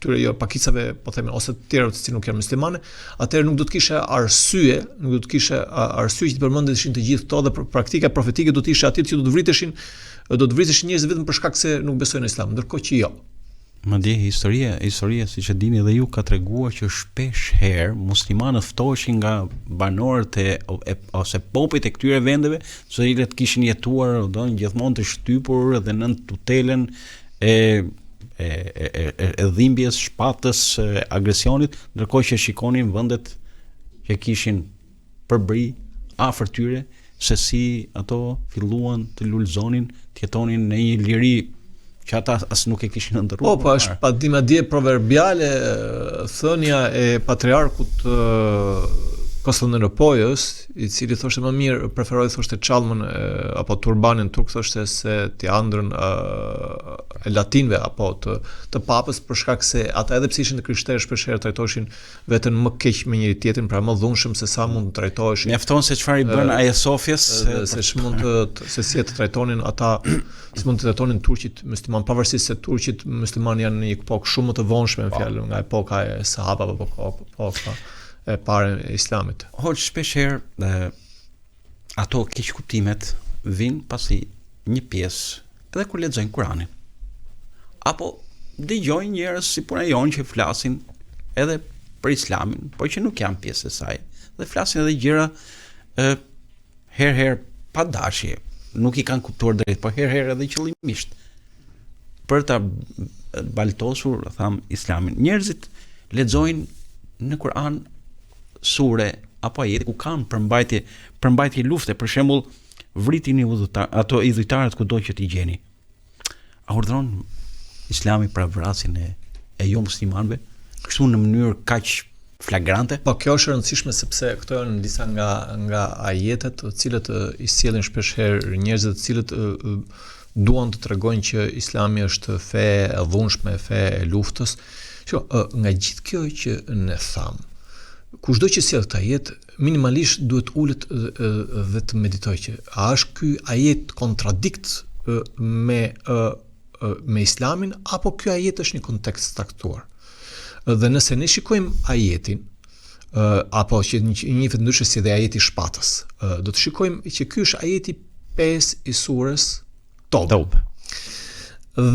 tyre jo pakicave, po themi ose të tjerëve të cilët nuk janë muslimanë, atëherë nuk do të kishte arsye, nuk do të kishte arsye që të përmendeshin të gjithë këto dhe praktika profetike do të ishte atje që do të vriteshin do të vriteshin njerëz vetëm për shkak se nuk besojnë në Islam, ndërkohë që jo. Madje historia, historia siç e dini edhe ju ka treguar që shpesh herë muslimanët ftoheshin nga banorët e, e ose popujt e këtyre vendeve, të cilët kishin jetuar, do gjithmonë të shtypur dhe nën tutelën e e e e, e dhimbjes, shpatës, e agresionit, ndërkohë që shikonin vendet që kishin përbri afër tyre se si ato filluan të lulëzonin, të jetonin në një liri që ata as nuk e kishin ëndërruar. Po, po, është pa di madje proverbiale thënia e patriarkut të Konstantinopojës, i cili thoshte më mirë preferoj thoshte çallmën apo turbanin turk thoshte se tiarën e latinëve apo të të papës për shkak se ata edhe pse ishin të krishterë shpeshherë trajtoheshin veten më keq me njëri tjetrin, pra më dhunshëm se sa mund të trajtoheshin. Mjafton se çfarë i bën Aja Sofjes, se, se ç'mund të se si të trajtonin ata, si mund të trajtonin turqit musliman, pavarësisht se turqit musliman janë në një epokë shumë më të vonshme në po. fjalë nga epoka e sahabave apo epoka e parë e islamit. Hoxhë shpesh herë ato keqkuptimet vijnë pasi një pjesë edhe kur lexojnë Kuranin. Apo dëgjojnë njerëz si puna jonë që flasin edhe për Islamin, por që nuk janë pjesë e saj dhe flasin edhe gjëra ë herë herë pa dashje, nuk i kanë kuptuar drejt, por herë herë edhe qëllimisht për ta baltosur, tham, Islamin. Njerëzit lexojnë në Kur'an sure apo ajete ku kanë përmbajtje përmbajtje lufte, për shembull, vritini udhëtar, ato idhujtarët kudo që t'i gjeni. A urdhëron Islami pra vrasjen e e jo muslimanëve kështu në mënyrë kaq flagrante? Po kjo është e rëndësishme sepse këto janë disa nga nga ajetet të cilët i sjellin shpesh herë njerëzit të cilët duan të tregojnë që Islami është fe e dhunshme, fe e luftës. Shiko, nga gjithë kjo që ne thamë, kushdo që sjell këtë ajet, minimalisht duhet ulet dhe të meditojë që a është ky ajet kontradikt me me Islamin apo ky ajet është një kontekst caktuar. Dhe nëse ne shikojmë ajetin, apo që njihet ndryshe si dhe ajeti i shpatës, do të shikojmë që ky është ajeti 5 i surës Tobe. Tobe.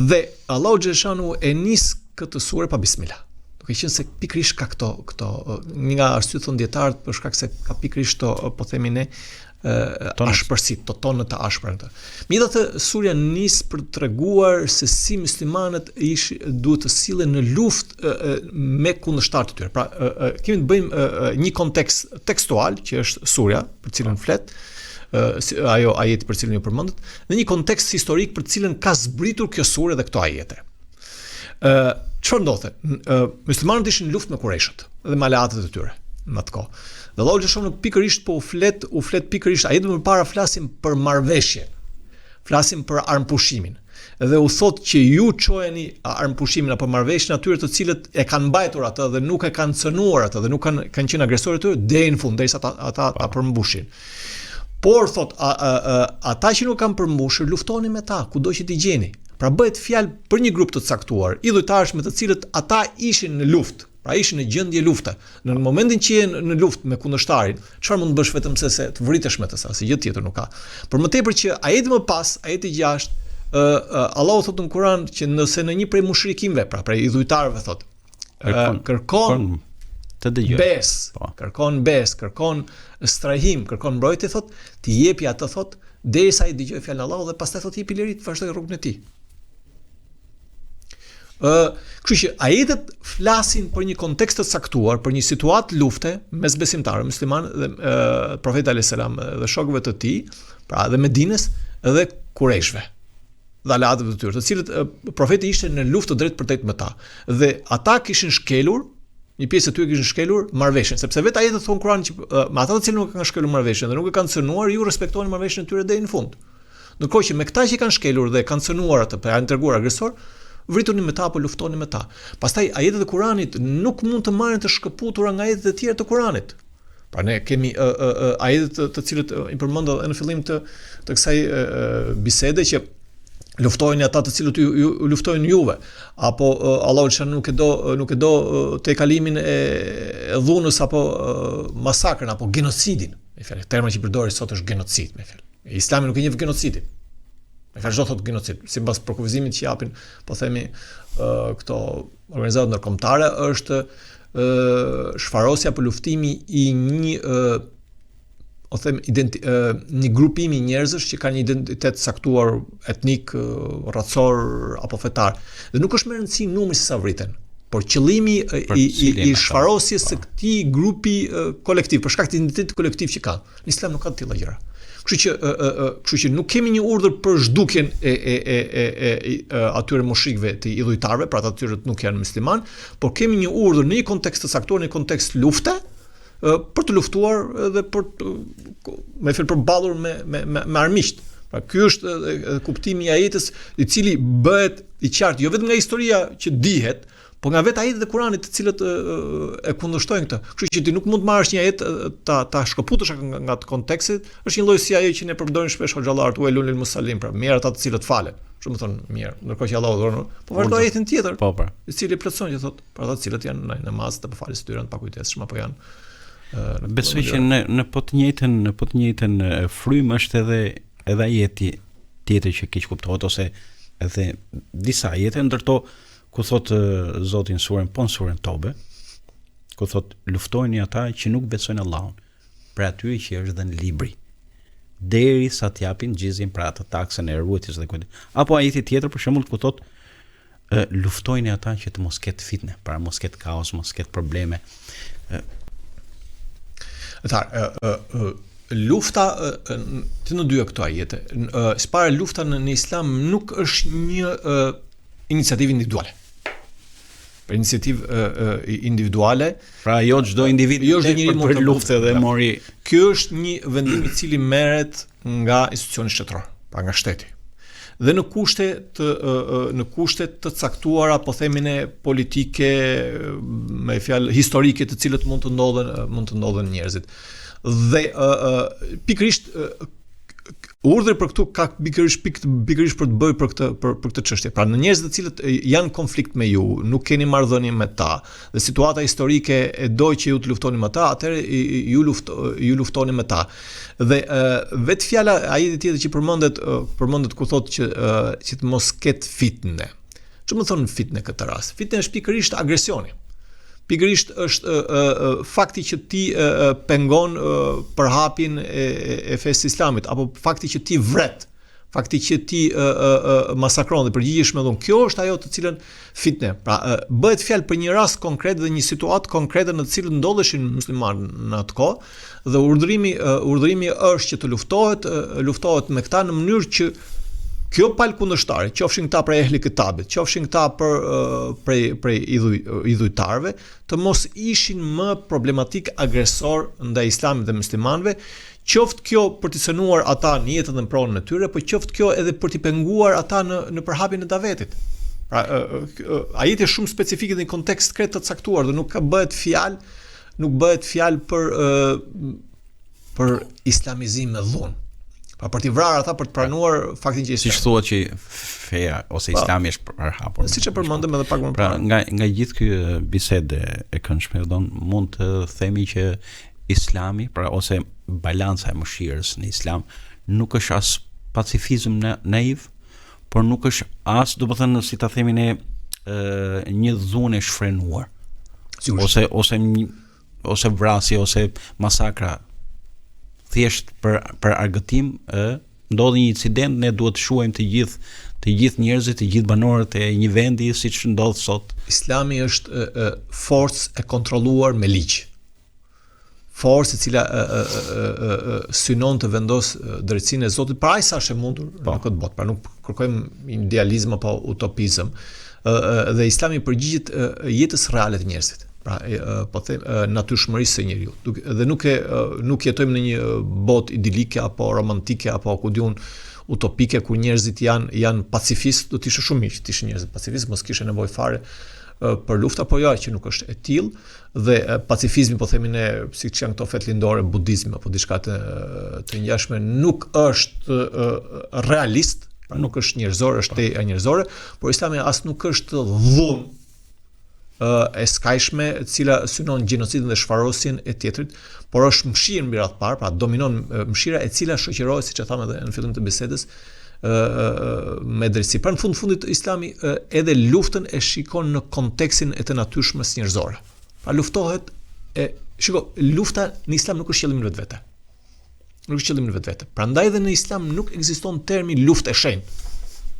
Dhe Allahu xheleshanuhu e nis këtë sure pa bismillah. Duke qenë se pikërisht ka këto këto një nga arsyet thonë dijetarët për shkak se ka pikërisht këto po themi ne ashpërsi, to tonë të ashpra këtë. Megjithatë surja nis për të treguar se si muslimanët ish duhet të sillen në luftë me kundërshtarët e tyre. Pra kemi të bëjmë një kontekst tekstual që është surja për të cilën flet, si, ajo ajeti për të cilin ju përmendët, dhe një kontekst historik për të cilën ka zbritur kjo sure dhe këto ajete. Ë, çfarë ndodhte? Muslimanët ishin në luftë me kurejshët dhe me aleatët e tyre në atë kohë. Dhe Allahu xheleshanuhu pikërisht po u flet, u flet pikërisht ajetet më parë flasin për marrëveshje. Flasin për armëpushimin. Dhe u thotë që ju çojeni armëpushimin apo marrëveshjen atyre të cilët e kanë mbajtur atë dhe nuk e kanë cënuar atë dhe nuk kanë kanë qenë agresorë të tyre deri në fund, derisa ata ata ta përmbushin. Por thot a, a, a, ata që nuk kanë përmbushur, luftoni me ta kudo që t'i gjeni. Pra bëhet fjalë për një grup të caktuar, idhujtarësh me të cilët ata ishin në luftë. Pra ishin në gjendje lufte. Në momentin që je në luftë me kundërshtarin, çfarë mund të bësh vetëm se se të vritesh me të sa, asgjë tjetër nuk ka. Për më tepër që ajeti më pas, ajeti 6, ë Allahu thotë në Kur'an që nëse në një prej mushrikinëve, pra prej idhujtarëve thotë, kërkon, kërkon të dëgjojë. Besë, po. kërkon besë, kërkon strehim, kërkon mbrojtje thotë, ti jepi atë thotë derisa ai dëgjojë fjalën e Allahut dhe pastaj thotë jepi liri të vazhdojë rrugën e tij. Ë, kështu që ajetet flasin për një kontekst të caktuar, për një situatë lufte mes besimtarëve muslimanë dhe ë profetit alayhis salam dhe shokëve të tij, pra edhe Medinës dhe Kurejshëve dhe aleatëve të tyre, të cilët profeti ishte në luftë të drejtpërdrejtë me ta. Dhe ata kishin shkelur një pjesë e tyre kishin shkelur marrëveshjen, sepse vetë ajetet thonë Kur'an që me ata të cilët nuk e kanë shkelur marrëveshjen dhe nuk e kanë cënuar, ju respektoni marrëveshjen e tyre deri në fund. Ndërkohë që me këta që kanë shkelur dhe kanë cënuar atë, pra janë treguar agresor, Vrituni me ta apo luftoni me ta. Pastaj ajetet e Kuranit nuk mund të marrin të shkëputura nga ajetet e tjera të Kuranit. Pra ne kemi ë ë ë ajetet të, të cilët i përmenda edhe në fillim të të kësaj ë, bisede që luftojini ata të cilët ju, ju luftojnë juve apo uh, Allahu xhel nuk e do nuk e do tejkalimin e, e dhunës apo uh, masakrën apo genocidin me fjalë terma që përdoret sot është genocid me fjalë Islami nuk e njeh genocidin Me fjalë ç'do thotë genocid, sipas përkufizimit që japin, po themi uh, këto organizatat ndërkombëtare është uh, shfarosja apo luftimi i një uh, o them identi, uh, një grupimi njerëzish që kanë një identitet caktuar etnik, uh, racor apo fetar. Dhe nuk është me rëndësi numri se sa vriten, por qëllimi i i, i shfarosjes së po. këtij grupi uh, kolektiv, për shkak të identitetit kolektiv që kanë. Në Islam nuk ka të tilla gjëra. Kështu që ë ë ë, kështu që nuk kemi një urdhër për zhdukjen e e e e e, e atyre mushrikëve të idhujtarëve, pra të atyre që nuk janë musliman, por kemi një urdhër në një kontekst të caktuar, në një kontekst lufte, ë për të luftuar dhe për të me fjalë përballur me me me, me armiqt. Pra ky është edhe kuptimi i ajetit, i cili bëhet i qartë jo vetëm nga historia që dihet, Po nga vetë ajetet e Kuranit të cilët e, e kundërshtojnë këtë. Kështu që ti nuk mund të marrësh një ajet ta ta shkëputësh nga, nga konteksti, është një lloj si ajo që ne përdorim shpesh hoxhallarët uejlun lil musallin, pra mjerë ata të cilët falen. Ç'do me thënë mjerë, ndërkohë që Allahu urdhëron, po vazhdo ajetin tjetër. Po, po. I cili plotëson që thotë, për ata të cilët janë në namaz të faljes së tyre të pakujdesshëm apo janë Besoj që në në po të njëjtën në po të njëjtën frymë është edhe edhe ajeti tjetër që keqkuptohet ose edhe disa ajete ndër to ku thotë Zoti në suren po në suren Tobe, ku thotë luftojini ata që nuk besojnë Allahun, prej atyre që është dhënë libri, deri sa të japin xhizjen pra atë taksën e ruajtjes dhe kujt. Apo ajeti tjetër për shembull ku thotë luftojini ata që të mos ketë fitne, pra mos ketë kaos, mos ketë probleme. Ëtar, ë ë ë lufta të në dyja këto ajete, së pari lufta në, në islam nuk është një ë, iniciativë individuale. Për iniciativë individuale, pra jo çdo individ, jo çdo njeri mund të luftë dhe mori. Ky është një vendim i cili merret nga institucioni shtetëror, pra nga shteti. Dhe në kushte të në kushte të caktuara, po themi ne politike, me fjalë historike të cilët mund të ndodhen mund të ndodhen njerëzit. Dhe ë ë pikërisht Urdhri për këtu ka pikërisht pik, pikërisht për të bëjë për këtë për për këtë çështje. Pra në njerëz të cilët janë në konflikt me ju, nuk keni marrëdhënie me ta dhe situata historike e do që ju të luftoni me ta, atëherë ju luft ju luftoni me ta. Dhe vetë fjala ajeti tjetër që përmendet përmendet ku thotë që që të mos ketë fitne. Ç'do me thënë fitne në këtë rast? Fitne është pikërisht agresioni. Pikërisht është ë, ë, fakti që ti ë, ë, pengon ë, përhapjen e, e fesë së islamit apo fakti që ti vret, fakti që ti ë, ë, ë, masakron dhe përgjigjesh me dhunë. Kjo është ajo të cilën fitne. Pra ë, bëhet fjalë për një rast konkret dhe një situatë konkrete në të cilën ndodheshin muslimanët në atë kohë dhe urdhërimi urdhërimi është që të luftohet luftohet me këta në mënyrë që Kjo palë kundërshtare, qofshin këta prej ehli kitabit, qofshin këta për prej prej idhuj, idhujtarëve, të mos ishin më problematik agresor ndaj islamit dhe muslimanëve, qoftë kjo për t'i cënuar ata në jetën dhe në pronën e tyre, po qoftë kjo edhe për t'i penguar ata në në përhapjen e davetit. Pra, ajeti është shumë specifik në një kontekst krejt të caktuar dhe nuk ka bëhet fjalë, nuk bëhet fjalë për për islamizim me dhunë. Pra për t'i vrarë ata për të pranuar faktin që islam. Siç thuhet që feja ose pa, islami është përhapur. Siç e përmendëm edhe pak më pra, parë. Pra nga nga gjithë ky bisedë e këndshme, do mund të themi që islami, pra ose balanca e mëshirës në islam nuk është as pacifizëm na, naiv, por nuk është as, domethënë, si ta themi ne, ë një dhunë e shfrenuar. Sigurisht. Ose ose një ose vrasje ose masakra thjesht për për argëtim ë ndodhi një incident ne duhet të shuajmë të gjithë të gjithë njerëzit, të gjithë banorët e një vendi siç ndodh sot. Islami është e, e, forcë e kontrolluar me ligj. Forcë e cila e, e, e, e, e, synon të vendosë drejtësinë e Zotit për aq sa është e mundur po. në këtë botë. Pra nuk kërkojmë idealizëm apo utopizëm. Ë dhe Islami i përgjigjet jetës reale të njerëzit. Pra po them natyrshmërisë së njeriut. Duke dhe nuk e nuk jetojmë në një botë idilike apo romantike apo ku di unë utopike ku njerëzit janë janë pacifistë, do të ishte shumë mirë që të ishin njerëzit pacifistë, mos kishte nevojë fare për lufta, por jo që nuk është e tillë dhe pacifizmi po themi ne siç janë këto fetë lindore, budizmi apo diçka të të ngjashme nuk është realist, pra nuk është njerëzor, është tej njerëzore, por Islami as nuk është dhunë e skajshme e cila synon gjenocidin dhe shfarosjen e tjetrit, por është mëshirë mbi radhë parë, pra dominon mëshira e cila shoqërohet siç e thamë edhe në fillim të bisedës me drejtësi. Pra në fund fundit Islami edhe luftën e shikon në kontekstin e të natyrshmes njerëzore. Pra luftohet e shiko, lufta në Islam nuk është qëllim në vetvete. Nuk është qëllim në vetvete. Prandaj edhe në Islam nuk ekziston termi luftë e shenjtë.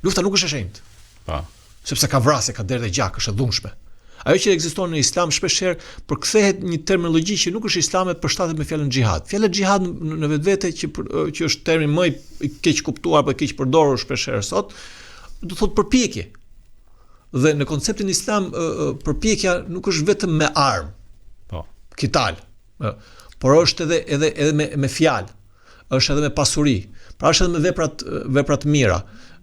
Lufta nuk është e shenjtë. Po. Sepse ka vrasje, ka derdhje gjak, është e dhunshme. Ajo që ekziston në Islam shpesh herë përkthehet një terminologji që nuk është islame përshtatet me fjalën xhihad. Fjala xhihad në, në vetvete që që është termi më i keq kuptuar apo i keq përdorur shpesh herë sot, do të thotë përpjekje. Dhe në konceptin islam përpjekja nuk është vetëm me armë. Po. Kital. Por është edhe edhe edhe me me fjalë është edhe me pasuri, pra është edhe me veprat vepra të mira,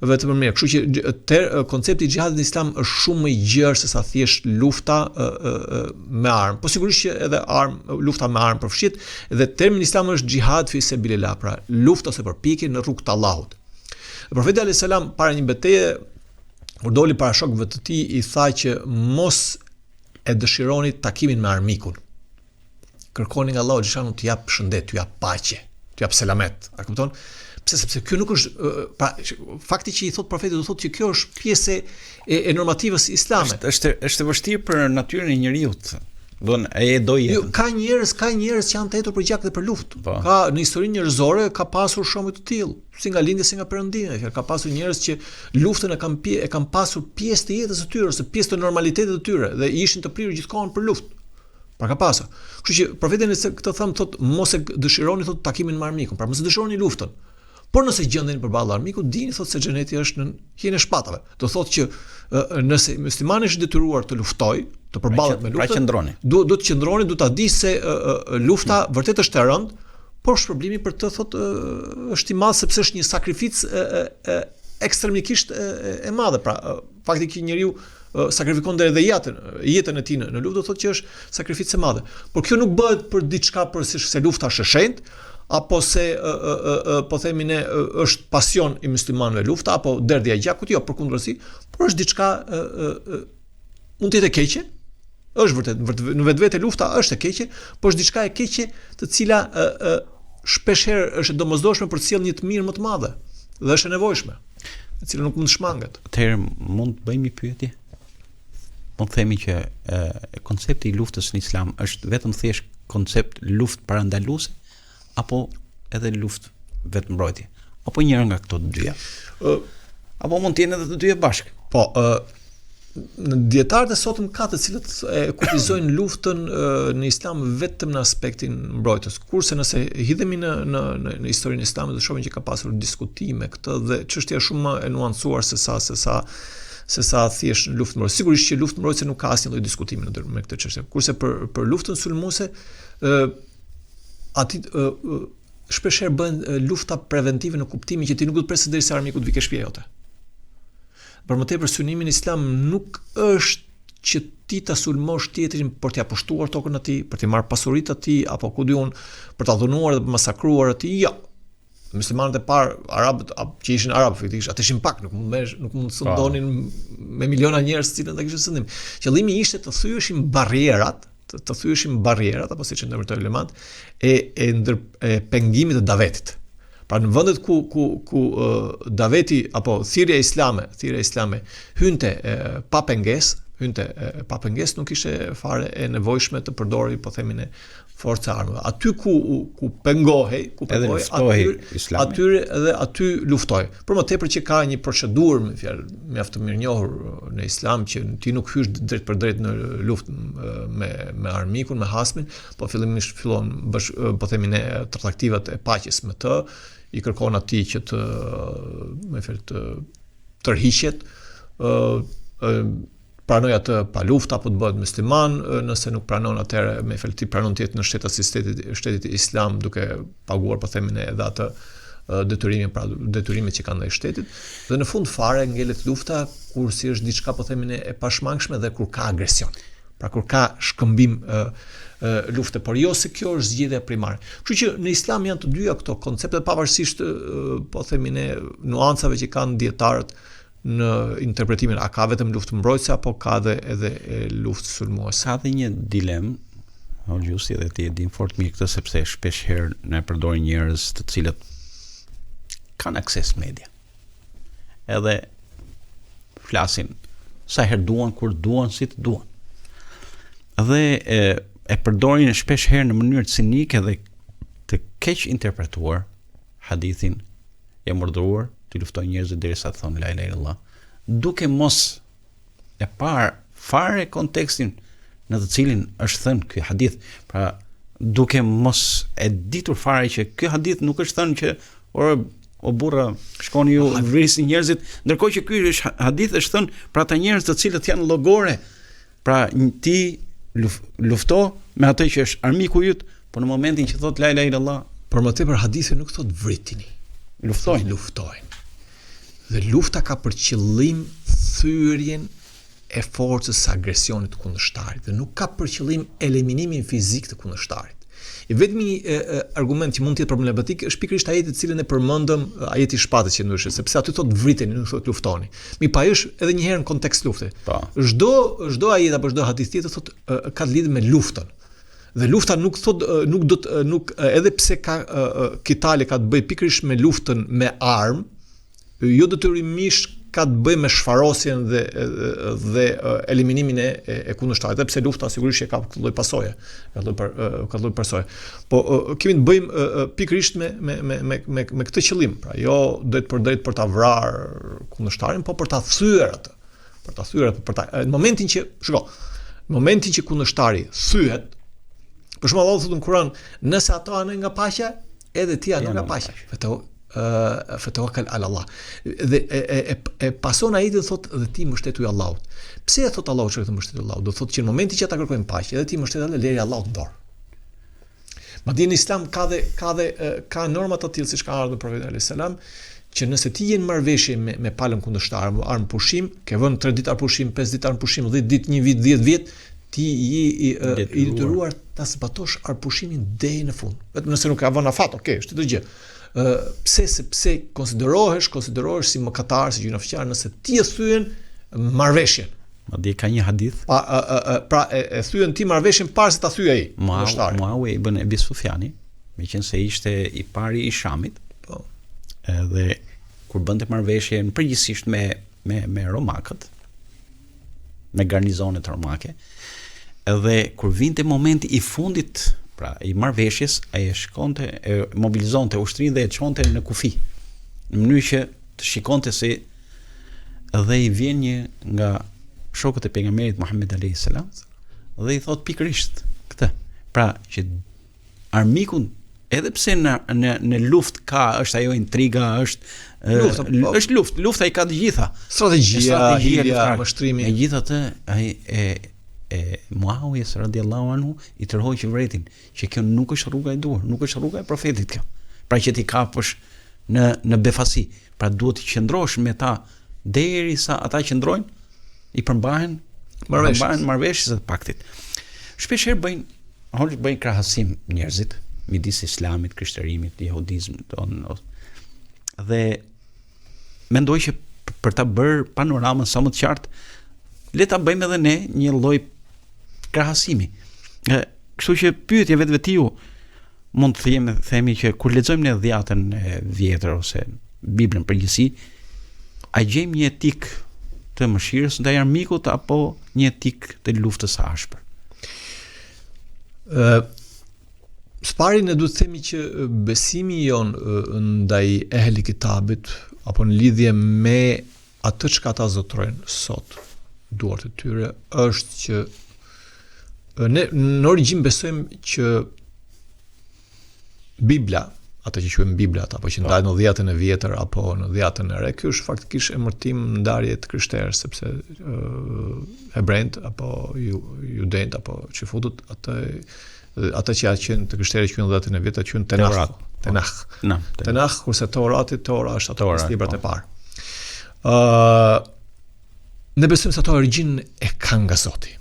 vetëm për mirë. Kështu që ter, koncepti i xhihadit në Islam është shumë më i gjerë se sa thjesht lufta e, e, me armë. Po sigurisht që edhe armë, lufta me armë përfshihet dhe termi në Islam është xhihad fi sabilillah, pra luftë ose përpjekje në rrugë të Allahut. Dhe profeti alayhis salam para një beteje kur doli para shokëve të tij i tha që mos e dëshironi takimin me armikun. Kërkoni nga Allahu xheleshanuhu t'ju jap shëndet, t'ju jap paqe, t'ju jap selamet. A kupton? Pse sepse kjo nuk është pra fakti që i thot profeti do thotë që kjo është pjesë e, e normativës islame. Është është është e vështirë për natyrën e njeriut. Do e e do jetën. Jo, ka njerëz, ka njerëz që janë të etur për gjak dhe për luftë. Po. Ka në historinë njerëzore ka pasur shumë të tillë, si nga lindja si nga perëndimi, ka pasur njerëz që luftën e kanë pje, e kanë pasur pjesë të jetës së tyre ose pjesë të normalitetit të tyre dhe ishin të prirur gjithkohën për luftë. Pra ka pasur. Kështu që profeti në këtë thëmë thotë mos e dëshironi thotë takimin me armikun, pra mos e dëshironi luftën. Por nëse gjendeni përballë armikut, dini thotë se xheneti është nën hijen e shpatave. Do thotë që nëse muslimani është detyruar të luftojë, të pra përballet me pra luftën, pra qëndroni. Duhet duhet të qëndroni, duhet ta di se lufta vërtet është e rëndë, por shpërblimi për të thotë është i madh sepse është një sakrificë ekstremikisht e, e madhe. Pra, fakti që njeriu sakrifikon deri edhe jetën, jetën e tij në, në luftë do thotë që është sakrificë e madhe. Por kjo nuk bëhet për diçka për se, se lufta është e shenjtë, apo se ë ë ë ë po themi ne është pasion i muslimanëve lufta apo derdhja e gjakut, jo, përkundrazi, por është diçka ë ë ë mund të jetë e keqe, është vërtet, vërtet në vetvete lufta është e keqe, por është diçka e keqe të cila ë ë shpesh herë është e domosdoshme për të sjellë një të mirë më të madhe dhe është e nevojshme e cila nuk mund të shmanget. Atëherë mund të bëjmë një pyetje? Mund të themi që e, koncepti i luftës në Islam është vetëm thjesht koncept luftë parandaluese apo edhe luftë vetëmbrojtje? Apo njëra nga këto të dyja? Ë apo mund të jenë edhe të dyja bashkë? Po, ë në dijetarët e sotëm ka të cilët e kufizojnë luftën në islam vetëm në aspektin mbrojtës. Kurse nëse hidhemi në në në, në historinë e islamit do shohim që ka pasur diskutime këtë dhe çështja është shumë më e nuancuar se sa se sa se sa thjesht në luftë mbrojtëse. Sigurisht që luftë mbrojtëse nuk ka asnjë lloj diskutimi në me këtë çështje. Kurse për për luftën sulmuese ë aty ë shpesh herë bëhen lufta preventive në kuptimin që ti nuk do të presësh derisa armiku të vijë ke shtëpia jote. Për më tepër synimi në Islam nuk është që ti ta sulmosh tjetrin për t'ia pushtuar tokën atij, për t'i marrë pasuritë atij apo ku di unë, për ta dhunuar dhe për masakruar atij, jo. Muslimanët e parë, arabët që ishin arabë faktikisht, ata ishin pak, nuk mund të nuk mund të sundonin me miliona njerëz të cilët ata kishin sundim. Qëllimi ishte të thyeshin barrierat, të, të thyeshin barrierat apo siç e ndërmjetoi ulemat e e ndër e pengimit të davetit. Pra në vendet ku ku ku uh, daveti apo thirrja islame, thirrja islame hynte e, pa pengesë, hynte e, pa pengesë, nuk ishte fare e nevojshme të përdorej, po themi ne, forca e armëve. Aty ku ku pengohej, ku pengohej, aty aty edhe aty luftohej. Për më tepër që ka një procedurë, me fjalë mjaft të mirënjohur në Islam që ti nuk hysh drejtpërdrejt në luftë me me armikun, me hasmin, po fillimisht fillon bash, po themi ne tratativat e paqes me të, i kërkon atij që të me fjalë të tërhiqet, ë pranojë atë pa luftë apo të bëhet musliman, nëse nuk pranon atëherë me fjalë ti pranon të jetë në shtetas i shtetit shtetit islam duke paguar po themi ne edhe atë detyrimin pra detyrimet që kanë ndaj shtetit dhe në fund fare ngelet lufta kur si është diçka po themi ne e pashmangshme dhe kur ka agresion. Pra kur ka shkëmbim ë lufte, por jo se kjo është zgjidhja primare. Kështu që në Islam janë të dyja këto koncepte pavarësisht po themi ne nuancave që kanë dijetarët në interpretimin a ka vetëm luftë mbrojtëse apo ka edhe edhe luftë sulmuese. Ka dhe një dilemë, Hoxhusi dhe ti e din fort mirë këtë sepse shpesh herë na e përdorin njerëz të cilët kanë akses media. Edhe flasin sa herë duan, kur duan, si të duan. Dhe e, e përdorin shpesh herë në mënyrë cinike dhe të keqinterpretuar hadithin jam urdhëruar t'i luftoj njerëzit derisa të thonë la ilaha illallah, duke mos e parë fare kontekstin në të cilin është thënë ky hadith, pra duke mos e ditur fare që ky hadith nuk është thënë që or o burra shkoni ju vrisni njerëzit, ndërkohë që ky është hadith është thënë për ata njerëz të cilët janë llogore Pra ti lufto me atë që është armiku yt, por në momentin që thot la ilaha illallah, për më tepër hadithi nuk thot vritini. Luftojnë, luftojnë. Dhe lufta ka për qëllim thyerjen e forcës së agresionit të kundërshtarit dhe nuk ka për qëllim eliminimin fizik të kundërshtarit. I vetmi e, e, argument që mund të jetë problematik është pikërisht ajeti të cilin e përmendëm, ajeti i shpatës që ndryshe, sepse aty thot vriteni, nuk thot luftoni. Mirëpo ai është edhe një herë në kontekst lufte. Po. Çdo çdo ajet apo çdo hadith tjetër thot ka të lidhur me luftën. Dhe lufta nuk thot nuk do të nuk edhe pse ka kitali ka të bëjë pikërisht me luftën me armë, jo detyrimisht ka të bëjë me shfarosjen dhe dhe eliminimin e e kundërshtarit, edhe pse lufta sigurisht që ka këtë lloj pasoje, ka lloj për ka lloj pasoje. Po kemi të bëjmë pikërisht me me me me me me këtë qëllim, pra jo drejtpërdrejt për ta vrarë kundërshtarin, po për ta thyer atë. Për ta thyer atë, për ta në momentin që, shiko, në momentin që kundërshtari thyhet, për shembull Allahu thotë në Kur'an, nëse ato anojnë nga paqja, edhe ti ano nga paqja. Feto ë fetawakal ala Allah. Dhe e e e, e pason ai dhe thotë dhe ti mbështetu Allahut. Pse e thotë Allahu që të mbështetu Allahut? Do thotë që në momentin që ata kërkojnë paqe, edhe ti mbështet Allah, leri Allahut në dorë. Madje në Islam ka dhe ka dhe ka norma të tilla siç ka ardhur profeti alayhis salam, që nëse ti je në marrëveshje me me palën kundërshtare, me armëpushim, ke vënë 3 ditë armëpushim, 5 ditë armëpushim, 10 ditë, 1 vit, 10 vjet, ti je i, i detyruar ta zbatosh armëpushimin deri në fund. Vetëm nëse nuk ka vënë afat, okay, është tjetër gjë. Ë pse sepse konsiderohesh, konsiderohesh si mëkatar, si gjynahqar nëse ti e thyen marrëveshjen. Madje ka një hadith. Pa, a, a, a, pra e, e thyen ti marrëveshjen para se ta thyejë ai. Muawi, Muawi ibn Abi Sufjani, meqenëse ishte i pari i Shamit, po. Edhe kur bënte marrëveshje në përgjithësisht me me me romakët, me garnizonet romake, edhe kur vinte momenti i fundit, pra i marrëveshjes, ai e shkonte, e mobilizonte ushtrinë dhe e çonte në kufi. Në mënyrë që të shikonte se Dhe i vjen një nga shokët e pejgamberit Muhammed alayhis salam dhe i thot pikërisht këtë. Pra që armikun edhe pse në në në luftë ka është ajo intriga, është lufta, po. është luftë, lufta i ka të gjitha. Strategjia, strategjia, mashtrimi. Megjithatë ai e e Muawijes radiallahu anhu i tërhoqi vërejtjen që kjo nuk është rruga e duhur, nuk është rruga e profetit kjo. Pra që t'i kapësh në në befasi. Pra duhet të qëndrosh me ta derisa ata qëndrojnë, i përmbahen marrëveshjes, përmbahen marrëveshjes dhe paktit. Shpesh herë bëjnë hoxhë bëjnë krahasim njerëzit midis islamit, krishterimit, jehudizmit, don dhe mendoj që për ta bërë panoramën sa më të qartë, le ta bëjmë edhe ne një lloj krahasimi. Ë, kështu që pyetja vetvetiu mund të themi themi që kur lexojmë ne dhjatën e vjetër ose Biblën në përgjithësi, a gjejmë një etikë të mëshirës ndaj armikut apo një etikë të luftës së ashpër? Ë Së pari ne duhet të themi që besimi jonë ndaj ehli kitabit apo në lidhje me atë çka ata zotërojnë sot duart e tyre është që ne në origjinë besojmë që Bibla, atë që quajmë Bibla apo që po. ndahet në dhjatën e vjetër apo në dhjatën e re, ky është faktikisht emërtim ndarje të krishterë sepse uh, hebrenjtë apo ju, judenjtë apo çifutët atë ata që janë qenë të krishterë që quajnë dhjatën e vjetër, quajnë Tenach. Tenah. Na, Tenah, kurse Torati, Tora është ato Tora, librat po. e parë. Ë ne besojmë se ato origjinën e kanë nga Zoti.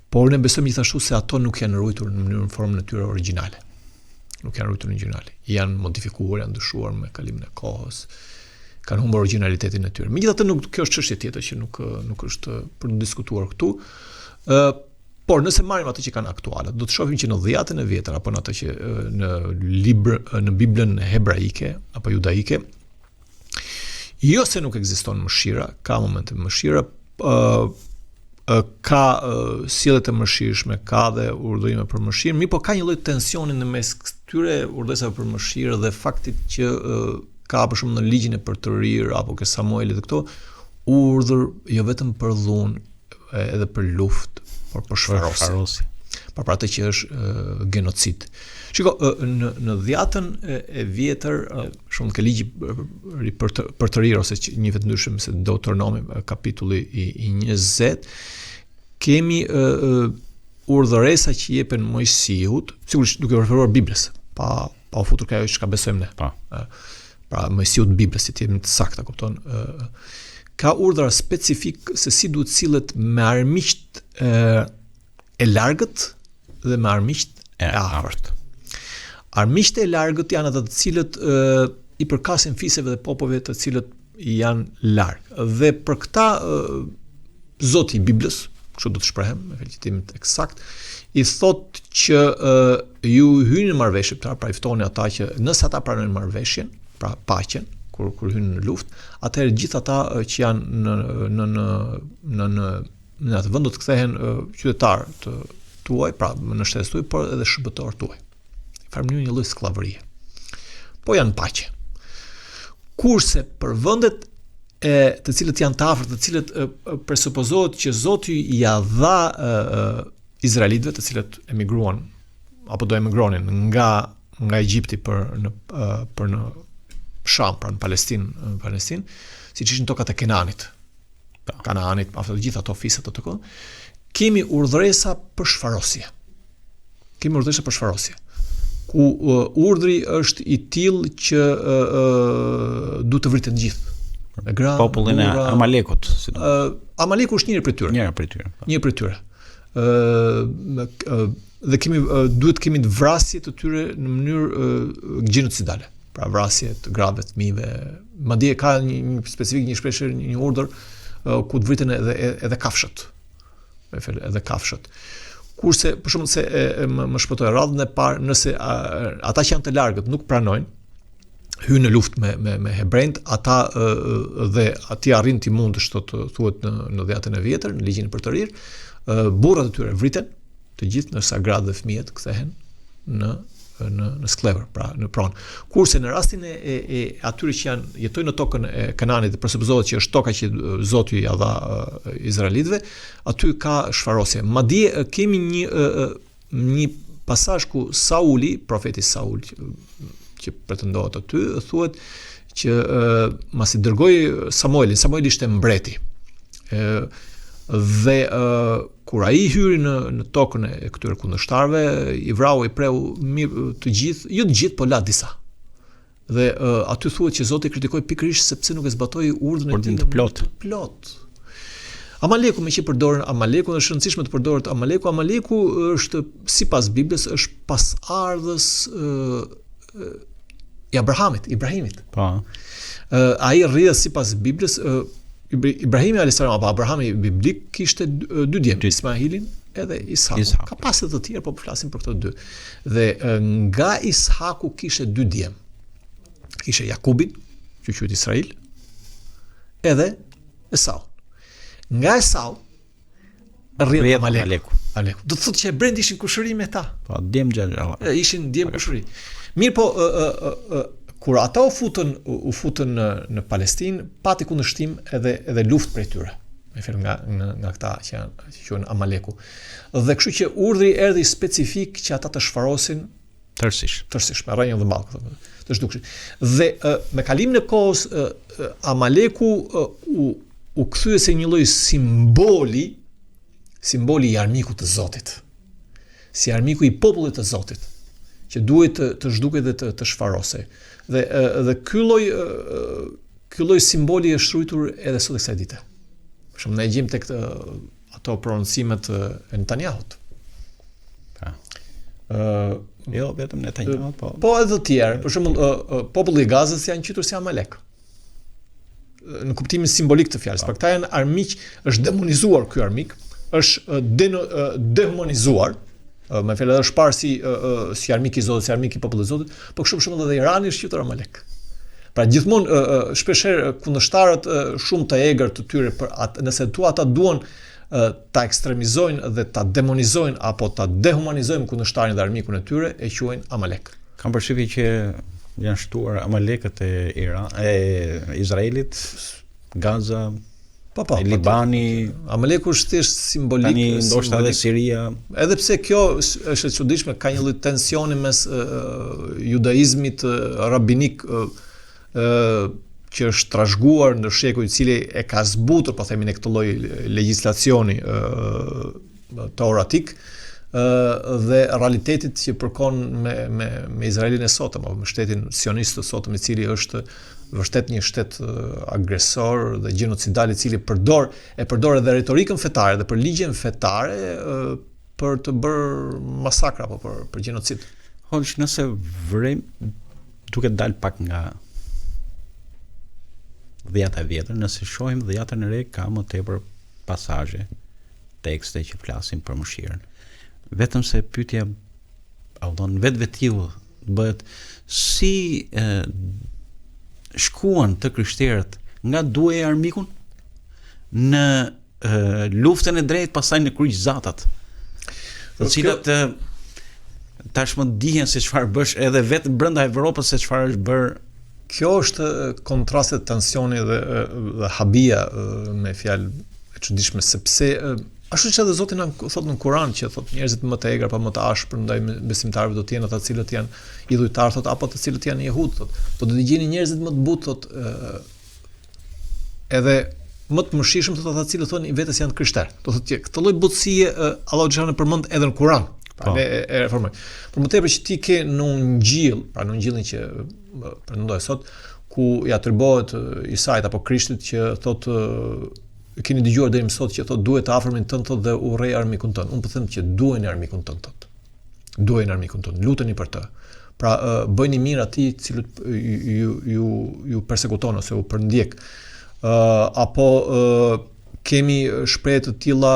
Por ne besojmë gjithashtu se ato nuk janë ruajtur në mënyrën formën e tyre origjinale. Nuk janë ruajtur në origjinale. Janë modifikuar, janë ndryshuar me kalimin e kohës, kanë humbur origjinalitetin e tyre. Megjithatë nuk kjo është çështje tjetër që nuk nuk është për të diskutuar këtu. Ë por nëse marrim ato që kanë aktuale, do të shohim që në dhjatën e vjetër apo në ato që në libër në Biblën hebraike apo judaike, jo se nuk ekziston mëshira, ka momente mëshira, ë ka sjellje të mëshirshme, ka dhe urdhërime për mëshirë, mirëpo ka një lloj tensioni në mes këtyre urdhëresave për mëshirë dhe faktit që ka për shembull në ligjin e përtërirë apo ke Samueli dhe këto urdhër jo vetëm për dhunë, edhe për luftë, por për shfarosje. Pra për atë që është e, genocid. Shiko, në në dhjatën e, e vjetër, shumë ke ligji për të përtërirë ose që njihet ndryshe se Deuteronomi kapitulli i, i 20, kemi e, e, urdhëresa që jepen Moisiut, sigurisht duke referuar Biblës, pa pa u futur ke ajo çka besojmë ne. Po. Pra Moisiut në Biblës, si të jemi të saktë, kupton? Ë ka urdhra specifik se si duhet sillet me armiqt e, e largët dhe me armiqt e, e afërt. Armiqt e largët janë ata të cilët e, i përkasin fiseve dhe popujve të cilët janë larg. Dhe për këta e, Zoti i Biblës, kështu do të shprehem me felicitim eksakt, i thot që e, ju hyni në marrëveshje, pra, pra i ftoni ata që nëse ata pranojnë marrëveshjen, pra paqen, kur kur hynë në luftë, atëherë gjithë ata që janë në në në në në në atë vend do të kthehen qytetarë të tuaj, pra në shtetin tuaj, por edhe shërbëtorë tuaj. Në farë mënyrë një lloj skllavërie. Po janë paqe. Kurse për vendet e të cilët janë të afërt, të cilët e, presupozohet që Zoti ia dha e, e, izraelitëve, të cilët emigruan apo do emigronin nga nga Egjipti për në për në Sham, pra në Palestinë, në Palestinë, siç ishin tokat e Kenanit. Po. Kanaanit, apo të gjitha ato fiset ato kohë, kemi urdhëresa për shfarosje. Kemi urdhëresa për shfarosje. Ku uh, urdhri është i tillë që uh, uh, duhet të vriten të gjithë. Me gra, popullin e Amalekut, si do. Uh, Amaleku është njëri prej tyre. Njëri prej tyre. Po. Njëri prej tyre. Ë uh, dhe kemi uh, duhet të kemi vrasje të tyre në mënyrë uh, gjenocidale. Pra vrasje të grave, të fëmijëve, madje ka një, një specifik një shprehje një, një urdhër uh, ku të vriten edhe edhe kafshët. Me fjalë edhe kafshët. Kurse për shembull se e, e, më, më shpëtoi radhën e parë, nëse a, ata që janë të largët nuk pranojnë, hyjnë në luftë me me me hebrejt, ata e, dhe ti arrin t'i mundësh thotë thuhet në në dhjatën e vjetër, në ligjin e përtërirë, burrat e tyre vriten, të gjithë ndërsa gratë dhe fëmijët kthehen në në në skllevër, pra në pronë. Kurse në rastin e, e, e atyre që janë jetojnë në tokën e Kananit dhe presupozohet që është toka që Zoti ia dha izraelitëve, aty ka shfarosje. Madje kemi një një pasazh ku Sauli, profeti Saul që pretendohet aty, thuhet që masi dërgoi Samuelin, Samueli ishte mbreti. Ë dhe ë Kur ai hyri në në tokën e këtyre kundërshtarëve, i vrau, i preu mirë të gjithë, jo të gjithë, po la disa. Dhe uh, aty thuhet që Zoti kritikoi pikërisht sepse nuk e zbatoi urdhrin e tij të plotë. Të plotë. Amaleku meqë përdoren Amaleku, është e rëndësishme të përdoret Amaleku. Amaleku është sipas Biblës është pasardhës uh, i Abrahamit, Ibrahimit. Po. Uh, ai rrjedh sipas Biblës uh, Ibrahimi alayhis salam apo Abrahami biblik kishte dy djem, Ismailin edhe Ishakun. Ishak. Ka pasur të tjerë, po flasim për këto dy. Dhe nga Ishaku kishte dy djem. Kishte Jakubin, që quhet Israel, edhe Esau. Nga Esau rrjedh Amaleku. Amaleku. Amaleku. Do të thotë që hebrejtë ishin kushëri me ta. Po, djem xhaxha. Ishin djem kushëri. Mirëpo, ë ë ë kur ata u futën u futën në në Palestinë, pati kundërshtim edhe edhe luftë prej tyre. Me fjalë nga nga nga këta që janë që quhen Amaleku. Dhe kështu që urdhri erdhi specifik që ata të shfarosin tërësisht. Tërësisht, me rrënjë dhe mallë, thotë. Të zhdukshin. Dhe e, me kalimin e kohës e, Amaleku e, u u kthye si një lloj simboli, simboli i armikut të Zotit. Si armiku i popullit të Zotit. që duhej të të zhdukej dhe të të shfarosej. Dhe dhe ky lloj ky lloj simboli është ruajtur edhe sot e kësaj dite. Për shembull, ne e gjejmë tek ato prononcimet e Netanyahut. Po. Ë, jo vetëm Netanyahu, po. Po edhe të tjerë, për shembull, populli i Gazës janë quajtur si Amalek. Në kuptimin simbolik të fjalës, po. Pra këta janë armiq, është demonizuar ky armik, është dehumanizuar, me fjalë është parë si si armik i Zotit, si armik i popullit të Zotit, po kështu për shembull edhe Irani është quajtur Amalek. Pra gjithmonë shpeshherë kundërshtarët shumë të egër të tyre për atë, nëse thua ata duan ta ekstremizojnë dhe ta demonizojnë apo ta dehumanizojnë kundërshtarin dhe armikun e tyre, e quajnë Amalek. Kam përshtypjen që janë shtuar Amalekët e Iran, e Izraelit, Gaza, Po, po, Libani, Amaleku është thjesht simbolik, tani ndoshta edhe Siria. Edhe pse kjo është e çuditshme, ka një lloj tensioni mes uh, judaizmit uh, rabinik uh, që është trashëguar ndër shekuj, i cili e ka zbutur, po themi ne këtë lloj legjislacioni uh, teoratik, dhe realitetit që përkon me me me Izraelin e sotëm apo me shtetin sionist të sotëm i cili është vërtet një shtet agresor dhe gjenocidal i cili përdor e përdor edhe retorikën fetare dhe përligjjen fetare për të bërë masakra apo për për gjenocid. Hoxhë, nëse vërejmë duke dalë pak nga dhjata e vjetër, nëse shohim dhjatën e re ka më tepër pasazhe, tekste që flasin për mëshirën. Vetëm se pyetja a kupton vetvetiu bëhet si e, shkuan të krishterët nga duaje armikun në e, luftën e drejtë pastaj në kryqëzatat të po cilat kjo... tashmë dihen se çfarë bësh edhe vetë brenda Evropës se çfarë është bërë Kjo është kontrastet, tensioni dhe dhe habia me fjalë e çuditshme sepse ashtu siç edhe Zoti na thotë në Kur'an që thotë njerëzit më të egër apo më të ashpër ndaj besimtarëve do të jenë ata të cilët janë idhujtarë thotë apo të cilët janë jehud thotë. Po do të gjeni njerëzit më të butë thotë edhe më të mëshirshëm thotë ata të cilët thonë vetes janë krishterë. Do thotë që këtë lloj butësie Allahu xhelalu përmend edhe në Kur'an. Pra po. ne e, e reformoj. Për më tepër që ti ke në Ungjill, pra në Ungjillin që pretendoj sot, ku i atribuohet Isait apo Krishtit që thotë keni dëgjuar deri më sot që thotë duaje të afërmin tënd thotë dhe urrej armikun tënd. Unë po them që duajeni armikun tënd thotë. Duajeni armikun tënd, luteni për të. Pra bëjni mirë atij i cili ju ju ju persekuton ose ju përndjek. Ë apo ë kemi shprehje të tilla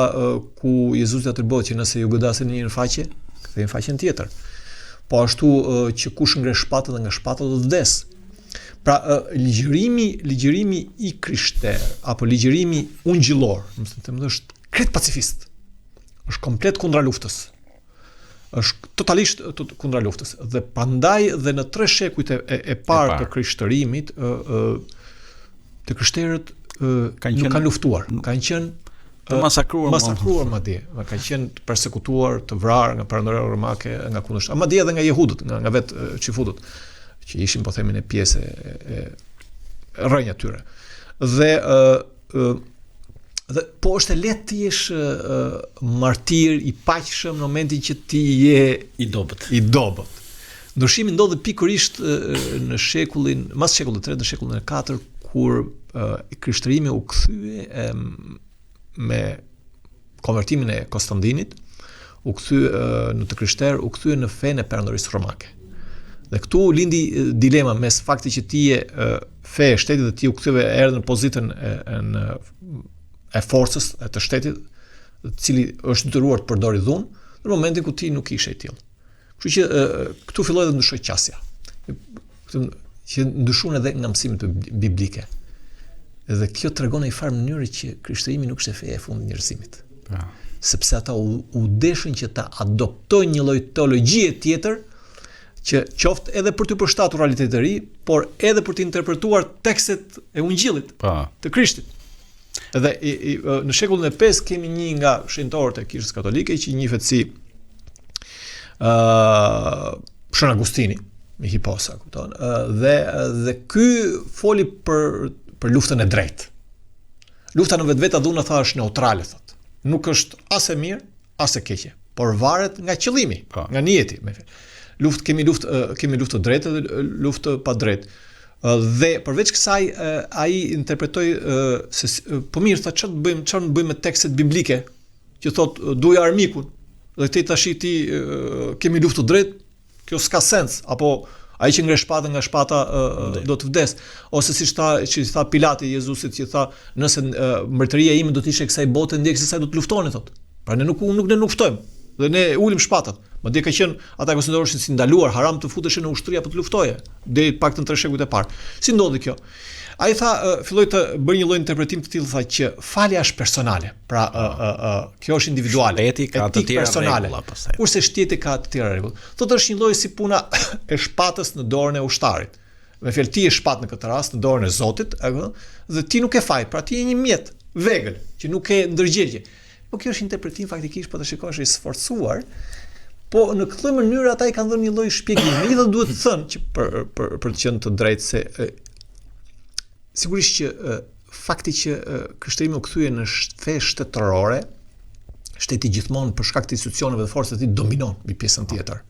ku Jezusit i atribuohet që nëse ju godasin në një faqe, kthejeni faqen tjetër. Po ashtu që kush ngre shpatën dhe nga shpata do të vdesë. Pra ligjërimi, ligjërimi i krishterë apo ligjërimi ungjillor, më të them është krejt pacifist. Është komplet kundra luftës. Është totalisht kundra luftës dhe prandaj dhe në tre shekujt e, e, e parë të krishtërimit, ë ë të krishterët kanë qenë nuk kanë luftuar, kanë qenë të masakruar, masakruar madje, kanë qenë të persekutuar, të vrarë nga perandoria romake, nga kundërshtarët, madje edhe nga jehudët, nga nga vetë çifutët, që ishin po themi në pjesë e, e rrënja e tyre. Dhe ë ë dhe po është e lehtë të jesh martir i paqshëm në momentin që ti je i dobët. I dobët. Ndryshimi ndodhi pikërisht në shekullin, mas shekullit 3 në shekullin e 4 kur krishtërimi u kthye me konvertimin e Konstandinit, u kthye në të krishterë, u kthye në fenë e perandorisë romake. Dhe këtu lindi dilema mes faktit që ti je fe e shtetit dhe ti u ktheve erdhe në pozitën e, e në e forcës e të shtetit, i cili është detyruar të përdori dhunë, në momentin ku ti nuk ishe i tillë. Kështu që këtu filloi dhe ndryshoi qasja. Këtë që ndryshuan edhe nga mësimet biblike. Dhe kjo tregon në një farë mënyre që krishtërimi nuk është feja e fundit e njerëzimit. Pra. Sepse ata u, u deshën që ta adoptojnë një lloj teologjie tjetër që qoftë edhe për t'u përshtatur realitetit të ri, por edhe për të interpretuar tekstet e Ungjillit pa. të Krishtit. Dhe i, i, në shekullin e 5 kemi një nga shenjtorët e Kishës Katolike që njihet si ë uh, Shën Agustini, i Hiposa, kupton? Uh, dhe dhe ky foli për për luftën e drejtë. Lufta në vetvete dhuna tha është neutrale thotë. Nuk është as e mirë, as e keqe, por varet nga qëllimi, po. nga nijeti, me fjalë. Luftë kemi luftë kemi luftë të drejtë dhe luftë të padrejtë. Dhe përveç kësaj ai interpretoi se po mirë tha çfarë të bëjmë, çfarë të bëjmë me tekstet biblike që thotë duaje armikun dhe ti tash ti kemi luftë të drejtë, kjo s'ka sens apo ai që ngre shpatën nga shpata do të vdes ose siç tha që tha Pilati Jezusit që tha nëse mbretëria ime do të ishte e kësaj bote ndjekësit e saj do të luftonin thotë. Pra ne nuk nuk ne nuk luftojmë dhe ne ulim shpatat. Madje ka qenë ata e konsideroheshin si ndaluar, haram të futeshin në ushtri apo të luftoje, deri të paktën tre shekujt e parë. Si ndodhi kjo? Ai tha, filloi të bëjë një lloj interpretim të tillë tha që falja është personale. Pra ë ë ë kjo është individuale, shteti ka të tjera personale. Rregulla pastaj. Kurse shteti ka të tjera rregulla. Thotë është një lloj si puna e shpatës në dorën e ushtarit. Me fjalë ti je shpatë në këtë rast në dorën e Zotit, e kupton? Dhe ti nuk ke faj, pra ti je një mjet, vegël, që nuk ke ndërgjegje. Po kjo është interpretim faktikisht po ta shikosh i sforcuar, po në këtë mënyrë ata i kanë dhënë një lloj shpjegimi. Megjithatë duhet të thënë që për për për të qenë të drejtë se e, sigurisht që e, fakti që krishterimi u kthye në fe shtetërore, shteti gjithmonë për shkak të institucioneve dhe forcës së tij dominon mbi pjesën tjetër.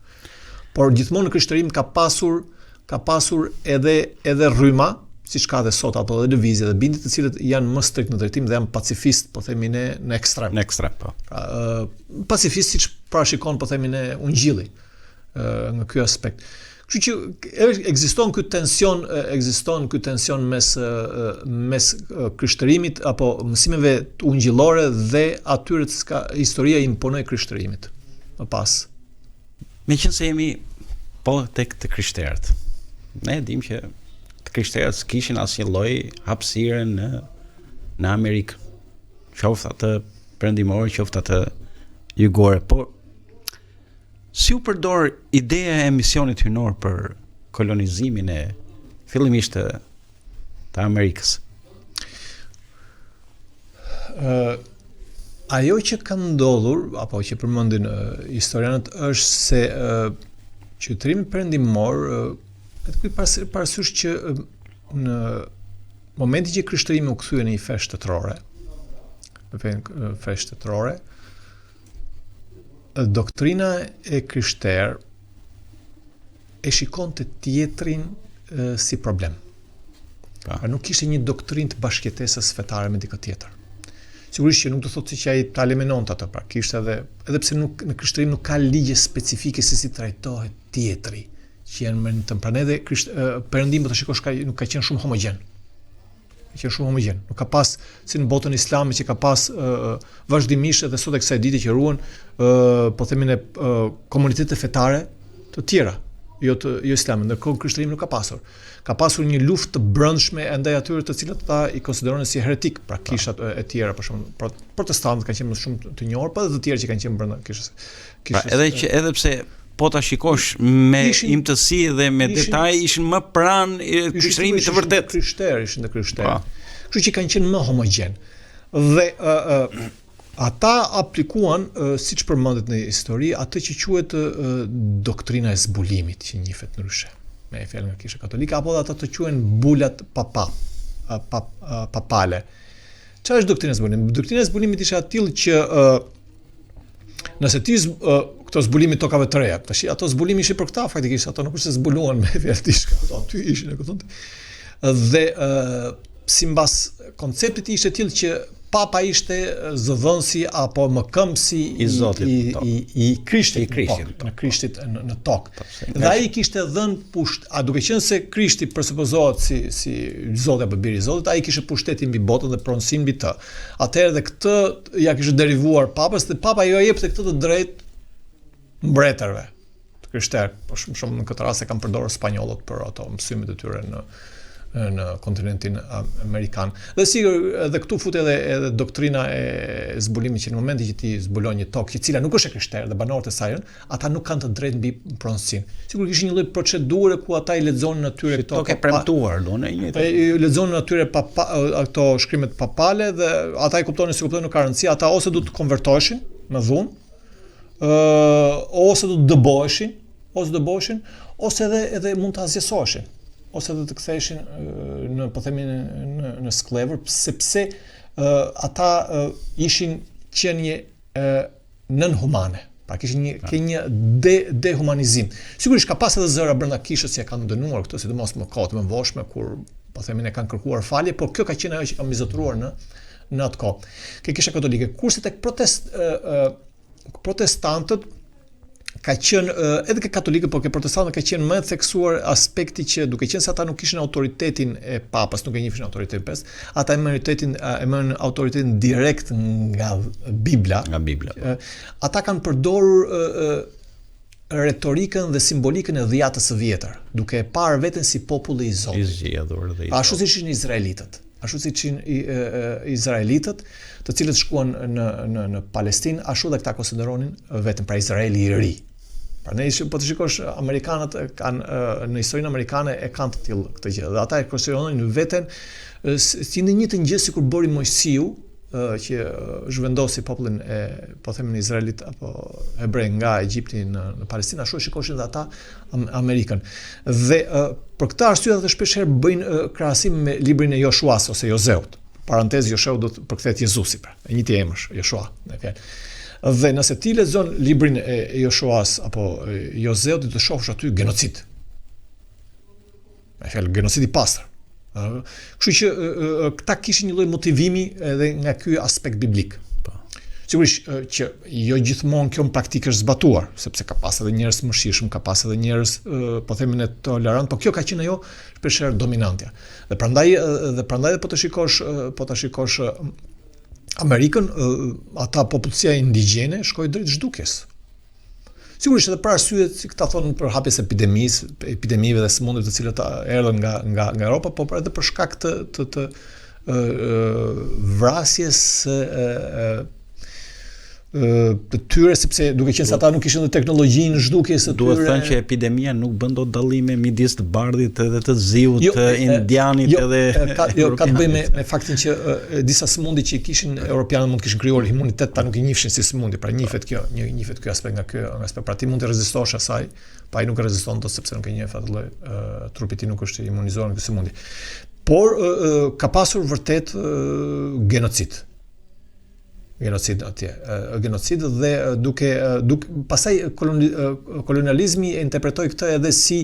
Por gjithmonë në krishterim ka pasur ka pasur edhe edhe rryma, siç ka edhe sot apo edhe lëvizje dhe bindje të cilët janë më strikt në drejtim dhe janë pacifist, po themi ne në ekstrem. Në ekstrem, po. Pra, ë pacifist siç parashikon po themi ne ungjilli ë nga ky aspekt. Kështu që ekziston ky tension, ekziston ky tension mes mes krishterimit apo mësimeve ungjillore dhe atyre të çka historia i imponoi krishterimit. Më pas. Meqenëse jemi po tek të krishterët. Ne e dimë që të krishterët s'kishin asnjë lloj hapësire në në Amerikë, qoftë atë perëndimore, qoftë atë jugore, por si u përdor ideja e misionit hyjnor për kolonizimin e fillimisht të, të Amerikës? Ë uh, Ajo që ka ndodhur apo që përmendin uh, historianët është se uh, qytetërimi perëndimor uh, e të pas, parasysh që uh, në momentin që krishterimi u kthye në një fe shtetërore, në fe, fe shtetërore, doktrina e krishterë e shikonte tjetrin e, si problem. Pa. Pra nuk kishte një doktrinë të bashkëjetesës fetare me dikë tjetër. Sigurisht që nuk do thotë që ai ta eliminonte atë, pra kishte edhe edhe pse nuk në krishterim nuk ka ligje specifike se si trajtohet tjetri që janë më të prandaj edhe krisht perëndimi po të shikosh ka nuk ka qenë shumë homogjen. Ka qenë shumë homogjen. Nuk ka pas si në botën islame që ka pas uh, vazhdimisht edhe sot e kësaj dite që ruhen uh, po themi në uh, komunitete fetare të tjera, jo të jo islame, ndërkohë krishterim nuk ka pasur. Ka pasur një luftë të brendshme ndaj atyre të cilët ata i konsideronin si heretik, pra kishat e tjera për shembull, pra protestantët kanë qenë më shumë të njohur, po edhe të tjerë që kanë qenë brenda kishës. Pra, kishës pra, edhe që edhe pse po ta shikosh me ishin, imtësi dhe me ishin, detaj ishin më pranë krishterimit të vërtetë. Krishterë, ishin të krishterë. Po. Kështu që kanë qenë më homogjen. Dhe ë ë ata aplikuan, siç përmendet në histori, atë që quhet doktrina e zbulimit, që njihet ndryshe me fjalë nga Kisha Katolike apo edhe ata të quhen bulat papa, pa, papale. Çfarë është doktrina e zbulimit? Doktrina e zbulimit ishte e tillë që Nëse ti këto zbulimi tokave të reja, tash ato zbulimi ishin për këta faktikisht, ato nuk është se zbuluan me fjalë diçka, ato aty ishin, e kupton ti. Dhe ë simbas konceptit ishte e tillë që papa ishte zëdhënësi apo mëkëmbësi i Zotit i, i, i Krishtit, i Krishtit, në, në Krishtit në, në tokë. Po, dhe ai kishte dhënë pusht, a duke qenë se Krishti presupozohet si si Zoti apo biri i Zotit, ai kishte pushtetin mbi botën dhe pronësinë mbi të. Atëherë dhe këtë ia kishte derivuar papës dhe papa ia jepte këtë të drejtë mbretërve të krishterë, po shumë shumë në këtë rast e kanë përdorur spanjollët për ato mësimet e tyre në në kontinentin amerikan. Dhe si edhe këtu fut edhe edhe doktrina e zbulimit që në momentin që ti zbulon një tokë, e cila nuk është e krishterë dhe banorët e saj ata nuk kanë të drejtë mbi pronësinë. Sikur kishin një lloj procedure ku ata i lexonin atyre këto tokë e premtuar, do në një. I lexonin atyre pa, pa, ato shkrimet papale dhe ata i kuptonin si kuptonin nuk ka rëndësi, ata ose do të konvertoheshin me dhunë, ë ose do të dëboheshin, ose dëboheshin, ose edhe edhe mund të asgjësoheshin, ose edhe të ktheheshin në po themi në në, në skllevër, sepse ë ata ë, ishin qenie ë nënhumane. Pra kishin një ke një de dehumanizim. Sigurisht ka pas edhe zëra brenda kishës që e kanë dënuar këtë, sidomos më kohë të mëvonshme kur po themi ne kanë kërkuar falje, por kjo ka qenë ajo që ka mbizotëruar në në atë kohë. Ke kisha katolike, kurse tek protest ë, ë, protestantët ka qenë edhe ke katolikët, por ke protestantët ka qenë më e theksuar aspekti që duke qenë se ata nuk kishin autoritetin e papës, nuk e njihnin autoritetin e papës, ata e merrnin autoritetin e merrnin autoritetin direkt nga Bibla. Nga Bibla. Po. Ata kanë përdorur retorikën dhe simbolikën e dhjatës së vjetër, duke e parë veten si populli i Zotit. I zgjedhur dhe i Ashtu siç ishin izraelitët, ashtu siç ishin izraelitët, të cilët shkuan në në në Palestinë, ashtu dhe këta konsideronin veten pra Izraeli i ri. Pra ne ishim, po të shikosh amerikanët kanë në historinë amerikane e kanë të tillë këtë gjë dhe ata e konsideronin veten si në një të gjë sikur bëri Mojsiu që zhvendosi popullin e po themi në Izraelit apo hebrej nga Egjipti në në Palestinë, ashtu e shikoshin dhe ata Amerikën. Dhe për këtë arsye ata shpesh herë bëjnë krahasim me librin e Joshuas ose Jozeut. Parantezë Joshua do të përkthehet Jezusi pra, e njëjti emër, Joshua, me fjalë. Dhe nëse ti lexon librin e Joshuas apo Jozeut, do të shohësh aty genocid. Me fjalë genocid i pastër. Kështu që këta kishin një lloj motivimi edhe nga ky aspekt biblik. Po. Sigurisht që jo gjithmonë kjo në praktikë është zbatuar, sepse ka pas edhe njerëz të mëshirshëm, ka pas edhe njerëz, po themi ne tolerant, po kjo ka qenë ajo shpeshherë dominantja. Dhe prandaj dhe prandaj po të shikosh po ta shikosh Amerikën, ata popullsia indigjene shkoi drejt zhdukjes. Sigurisht edhe për arsye si këta thonë për hapjes së epidemisë, epidemive dhe sëmundjeve të cilat erdhën nga nga nga Europa, po edhe për shkak të të të ë vrasjes së të tyre sepse duke qenë se ata nuk kishin dhe teknologjinë zhdukjes së tyre. Duhet thënë që epidemia nuk bën dot dallime midis të bardhit edhe të ziut, jo, të indianit jo, edhe ka jo ka të bëjë me me faktin që e, disa sëmundje që i kishin europianët mund të kishin krijuar imunitet, ata nuk i njihshin si sëmundje, pra njihet kjo, një njihet ky aspekt nga ky nga aspekt. Pra ti mund të rezistosh asaj, pa ai nuk e reziston dot sepse nuk e njeh atë lloj trupi i tij nuk është imunizuar nga kjo sëmundje. Por e, e, ka pasur vërtet e, genocid genocid atje, genocid dhe duke duke pastaj kolonializmi e interpretoi këtë edhe si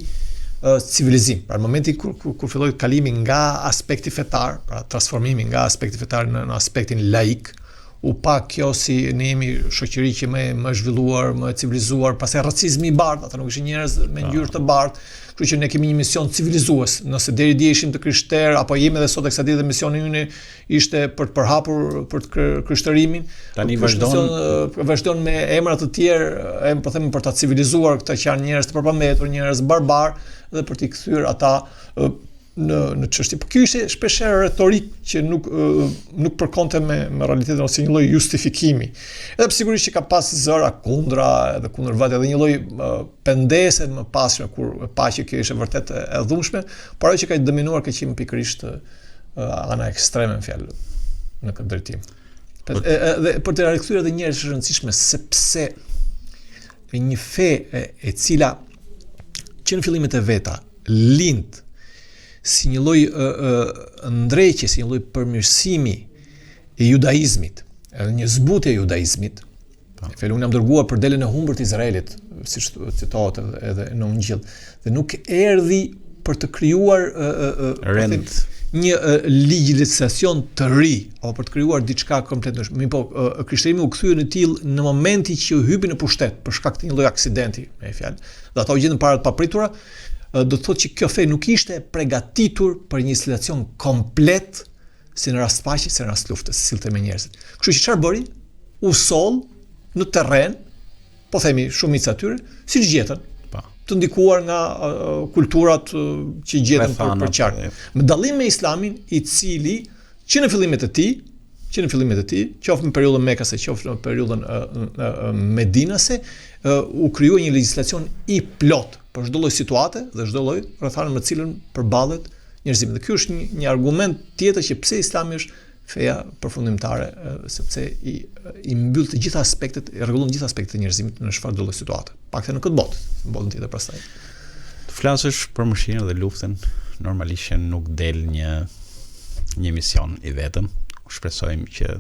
civilizim. Pra në momentin kur kur, kur filloi kalimi nga aspekti fetar, pra transformimi nga aspekti fetar në, në aspektin laik, u pa kjo si ne jemi shoqëri që më më e zhvilluar, më e civilizuar, pastaj racizmi i bardhë, ata nuk ishin njerëz me ngjyrë të bardhë, kështu që ne kemi një mision civilizues. Nëse deri dje ishim të krishterë apo jemi edhe sot e kësaj dite misioni ynë ishte për të përhapur për të krishtërimin. Tani vazhdon vazhdon me emra të tjerë, em po themi për ta civilizuar këta që janë njerëz të prapambetur, njerëz barbar dhe për t'i kthyer ata në në çështje. Po kjo ishte shpeshherë retorikë që nuk nuk përkonte me me realitetin ose një lloj justifikimi. Edhe pse sigurisht që ka pas zëra kundra edhe kundërvajtje edhe një lloj pendese më pasme kur pa që kjo ishte vërtet e dhunshme, por ajo që ka dominuar ka qenë pikërisht ana ekstreme në fjalë në këtë drejtim. Po, dhe për të rikthyer edhe një herë është e rëndësishme sepse një fe e, e cila që në fillimet e veta lind si një lloj ndreqje, si një lloj përmirësimi i judaizmit, edhe një zbutje e judaizmit, Po. Fjalë unë jam dërguar për delen e humbur të Izraelit, siç citohet edhe, edhe në Ungjill, dhe nuk erdhi për të krijuar rend një legjislacion të ri apo për të krijuar diçka komplet ndryshe. Mirëpo, krishterimi u kthye në tillë në momentin që u hypi në pushtet për shkak të një lloj aksidenti, me fjalë. Dhe ata u gjetën para të papritura, do të thotë që kjo fe nuk ishte pregatitur për një legjislacion komplet si në rast paqe, si në rast lufte, si sillte me njerëzit. Kështu që çfarë bëri? U soll në terren, po themi shumica e tyre, siç gjetën, po. të ndikuar nga uh, kulturat uh, që gjetën për, përqark. Me dallim me Islamin, i cili që në fillimet e tij, që në fillimet e tij, qoftë në periudhën mekase, qoftë në periudhën medinase, u krijua një legjislacion i plotë për çdo lloj situate dhe çdo lloj rrethane me të cilën përballet njerëzimi. Dhe ky është një, një argument tjetër që pse Islami është feja përfundimtare, sepse i i mbyll të gjitha aspektet, i rregullon të gjitha aspektet e njerëzimit në çfarëdo lloj situate. Paktën në këtë botë, në botën tjetër pastaj. Të flasësh për mëshirën dhe luftën, normalisht që nuk del një një emision i vetëm. Shpresojmë që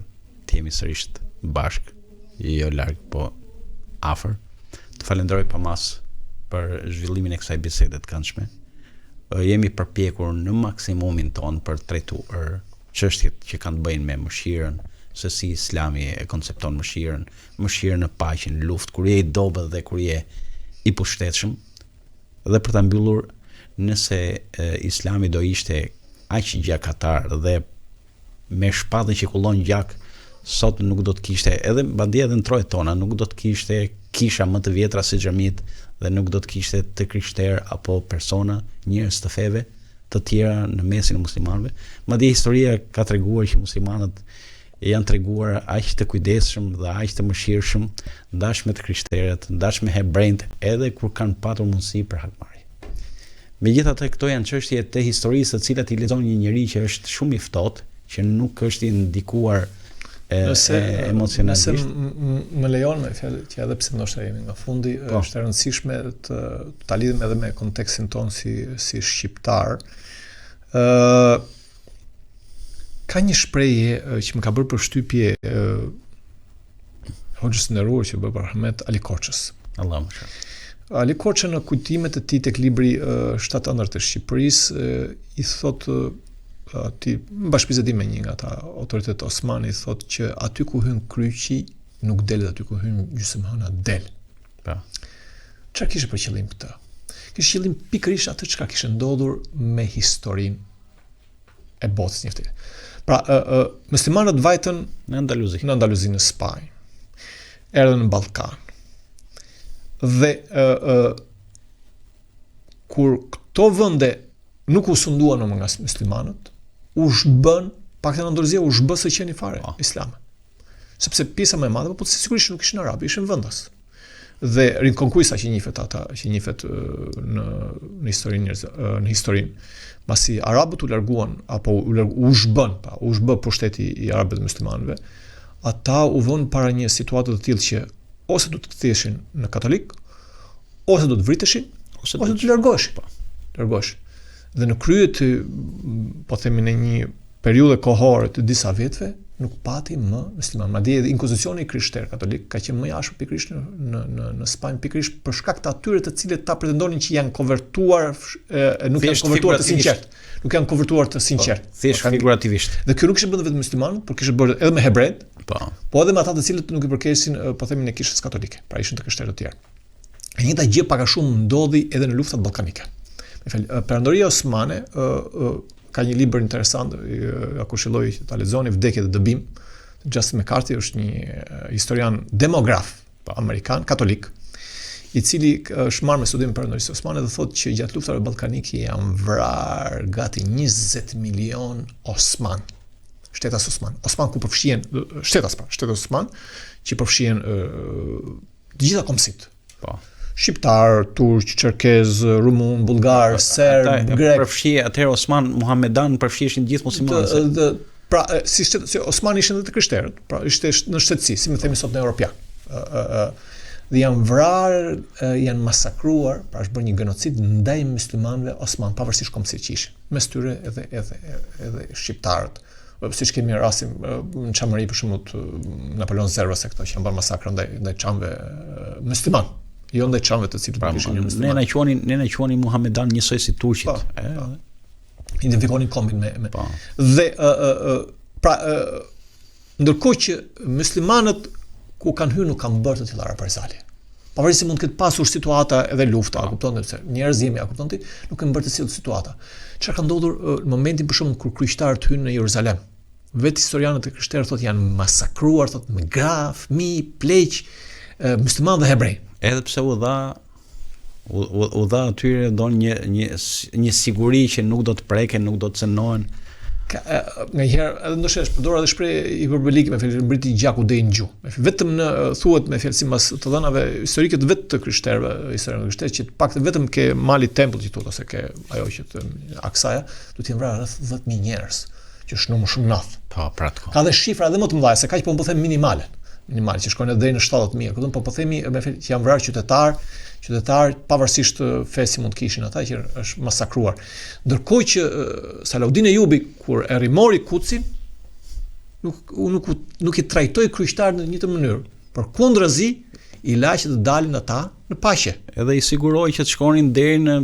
të jemi sërish bashkë, jo larg, po. afër. Të falenderoj pa masë për zhvillimin e kësaj bisede të këndshme. Jemi përpjekur në maksimumin tonë për të trajtuar çështjet që kanë të bëjnë me mëshirën, se si Islami e koncepton mëshirën, mëshirën në paqe, në luftë, kur je i dobët dhe kur je i pushtetshëm. Dhe për ta mbyllur, nëse Islami do ishte aq gjakatar dhe me shpatën që kullon gjak, sot nuk do të kishte edhe madje edhe në trojet tona nuk do të kishte kisha më të vjetra se xhamitë dhe nuk do të kishte të krishterë apo persona, njerëz të feve të tjera në mesin e muslimanëve. Madje historia ka treguar që muslimanët janë treguar aq të kujdesshëm dhe aq të mëshirshëm ndash me të krishterët, ndash me hebrenjtë, edhe kur kanë patur mundësi për hakmarrje. Megjithatë, këto janë çështje të historisë të cilat i lexon një njeri që është shumë i ftohtë, që nuk është i ndikuar e, nëse, e, emocionalisht. Nëse më lejon me fjalë që edhe pse ndoshta jemi nga fundi, po. është e rëndësishme të ta lidhim edhe me kontekstin tonë si si shqiptar. Ë ka një shprehje që më ka bërë përshtypje ë Hoxhës së nderuar që u bëftë rahmet Ali Korçës. Allahu e mëshiroftë. Ali Korça në kujtimet e tij tek libri Shtatë ëndrrat e Shqipërisë i thotë aty në bashkëbisedim me një nga ata autoritetet osmane i thotë që aty ku hyn kryqi nuk del dhe aty ku hyn gjysmëhëna del. Po. Çfarë kishte për qëllim këtë? Kishte qëllim pikërisht atë çka kishte ndodhur me historinë e botës njëfti. Pra, ë, ë, muslimanët vajtën në Andaluzi, në Andaluzi në Spanjë. Erdhën në Ballkan. Dhe ë ë kur këto vende nuk u sunduan më nga muslimanët, u zhbën, paktën Andaluzia u zhbë së qeni fare po. islame. Sepse pjesa më e madhe, po sigurisht nuk ishin arabë, ishin vendas. Dhe Reconquista që njihet ata, që njihet në në historinë njerëz, në historinë, masi arabët u larguan apo u largu, u zhbën, pa, u zhbë pushteti i arabëve dhe muslimanëve, ata u vënë para një situate të tillë që ose do të ktheheshin në katolik, ose do të vriteshin, ose, ose do të largoheshin. Po, largoheshin. Dhe në krye të, po themi në një periudhë kohore të disa viteve, nuk pati më musliman. Madje edhe inkuizicioni i krishterë katolik ka qenë më i ashpër pikërisht në në në në Spanjë pikërisht për shkak të atyre të cilët ta pretendonin që janë konvertuar e, nuk janë konvertuar të sinqertë. Nuk janë konvertuar të sinqertë. Po, thjesht po, figurativisht. Dhe kjo nuk kishte bërë vetëm muslimanët, por kishte bërë edhe me hebrejt. Po. Po edhe me ata të cilët nuk i përkesin, po themi në kishës katolike, pra ishin të krishterë të tjerë. E njëjta gjë pak a shumë ndodhi edhe në luftrat ballkanike. Me fjalë, Perandoria Osmane ë ë ka një libër interesant, ja këshilloj që ta lexoni Vdekje dhe dëbim. Justin McCarthy është një historian demograf po, amerikan, katolik, i cili është marrë me studimin e Perandorisë Osmane dhe thotë që gjatë luftave ballkanike janë vrarë gati 20 milion osman shtetas osman. Osman ku përfshihen shtetas pra, shtetas osman që përfshihen të gjitha kombësitë. Po. Shqiptar, turq, çerkez, rumun, bullgar, po, serb, grek. Përfshi atëherë Osman, Muhamedan përfshiheshin gjithë muslimanët. Dhe, pra si shtet, si Osman ishin edhe të krishterët, pra ishte në shtetësi, si më themi sot në europian. Ë ë dhe janë vrarë, janë masakruar, pra është bërë një gjenocid ndaj muslimanëve osman, pavarësisht kombësisë që ishin. Mes tyre edhe edhe edhe shqiptarët siç kemi rastin në Çamëri për shembull të Napoleon Zervës e këto që janë bërë masakra ndaj ndaj çamëve musliman, jo ndaj çamëve të cilët pra, nuk ishin musliman. Ne na quanin ne na quanin muhamedan njësoj si turqit. Po, e, po. Identifikonin kombin me me. Po. Dhe ë ë ë pra ë ndërkohë që muslimanët ku kanë hyrë nuk kanë bërë të tilla reprezalje. Pavarësisht se mund të ketë pasur situata edhe lufta, a kupton se njerëz jemi, a kupton ti, nuk kanë bërë të tilla situata. Çfarë ka ndodhur në momentin për shembull kur kryqtarët hynë në Jeruzalem? Vetë historianët e krishterë thotë janë masakruar thotë me gra, fëmijë, pleq, muslimanë dhe hebrej. Edhe pse u dha u, u, u dha atyre do një një një siguri që nuk do të preken, nuk do të cenohen. Ka, nganjëherë edhe ndoshta është përdorur edhe shprehje hiperbolike me fjalë mbriti gjaku deri në gju. Me fjalë, vetëm në thuhet me fjalë sipas të dhënave historike të vetë të krishterëve, historianëve të krishterë që të paktën vetëm ke mali Tempullit që thotë ose ke ajo që të Aksaja, do të jenë vrarë rreth 10000 njerëz që është numër shumë i madh. Po, pra atë Ka dhe shifra edhe më të mëdha, se kaq po po them minimale. Minimale që shkojnë deri në 70000, kupton? Po po themi me fjalë që janë vrarë qytetar, qytetar pavarësisht fesë që mund të kishin ata që është masakruar. Ndërkohë që Salahudin Ejubi kur e rimori Kudsin, nuk nuk nuk i trajtoi kryqtarët në të njëjtën mënyrë. Përkundrazi, I la që të dalin ata në paqe. Edhe i siguroi që të shkonin deri në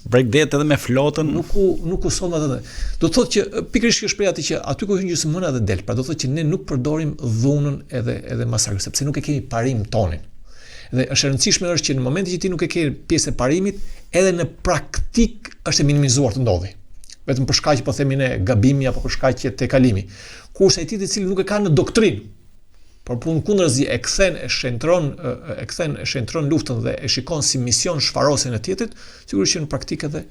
bregdet edhe me flotën. Nuk u nuk u sollën atë. Do të thotë që pikërisht kjo shprehja aty që aty ku hyn gjysmëhëna dhe del. Pra do të thotë që ne nuk përdorim dhunën edhe edhe masakrën sepse nuk e kemi parim tonin. Dhe është e rëndësishme është që në momentin që ti nuk e ke pjesë e parimit, edhe në praktikë është e minimizuar të ndodhi. Vetëm për shkaqe po themi ne gabimi apo për shkaqe tejkalimi. Kurse ai tjetri i cili nuk e ka në doktrinë, por përkundrazi e kthen e shenjtëron e kthen e shenjtëron luftën dhe e shikon si mision shfarosjen e tjetrit, sigurisht që në praktikë edhe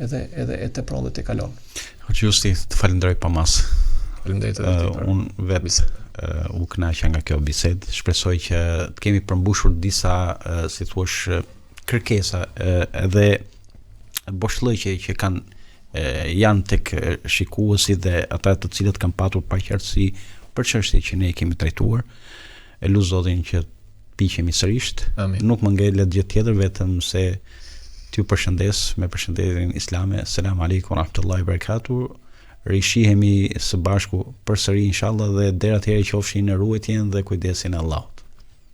edhe edhe e tepron dhe tejkalon. Hoxhë Justi, të falenderoj pa masë. Faleminderit edhe ty. Uh, unë vetë uh, u kënaqa nga kjo bisedë. Shpresoj që të kemi përmbushur disa, uh, si thuash, kërkesa uh, edhe boshllëqe që kanë janë tek shikuesit dhe ata të cilët kanë patur paqartësi për çështje që ne i kemi trajtuar. E lus Zotin që të piqemi sërisht. Amin. Nuk më ngelet gjë tjetër vetëm se t'ju përshëndes me përshëndetjen islame. Selam aleikum rahmetullahi barakatuh. Rishihemi së bashku përsëri inshallah dhe deri atëherë qofshi në ruajtjen dhe kujdesin e Allahut.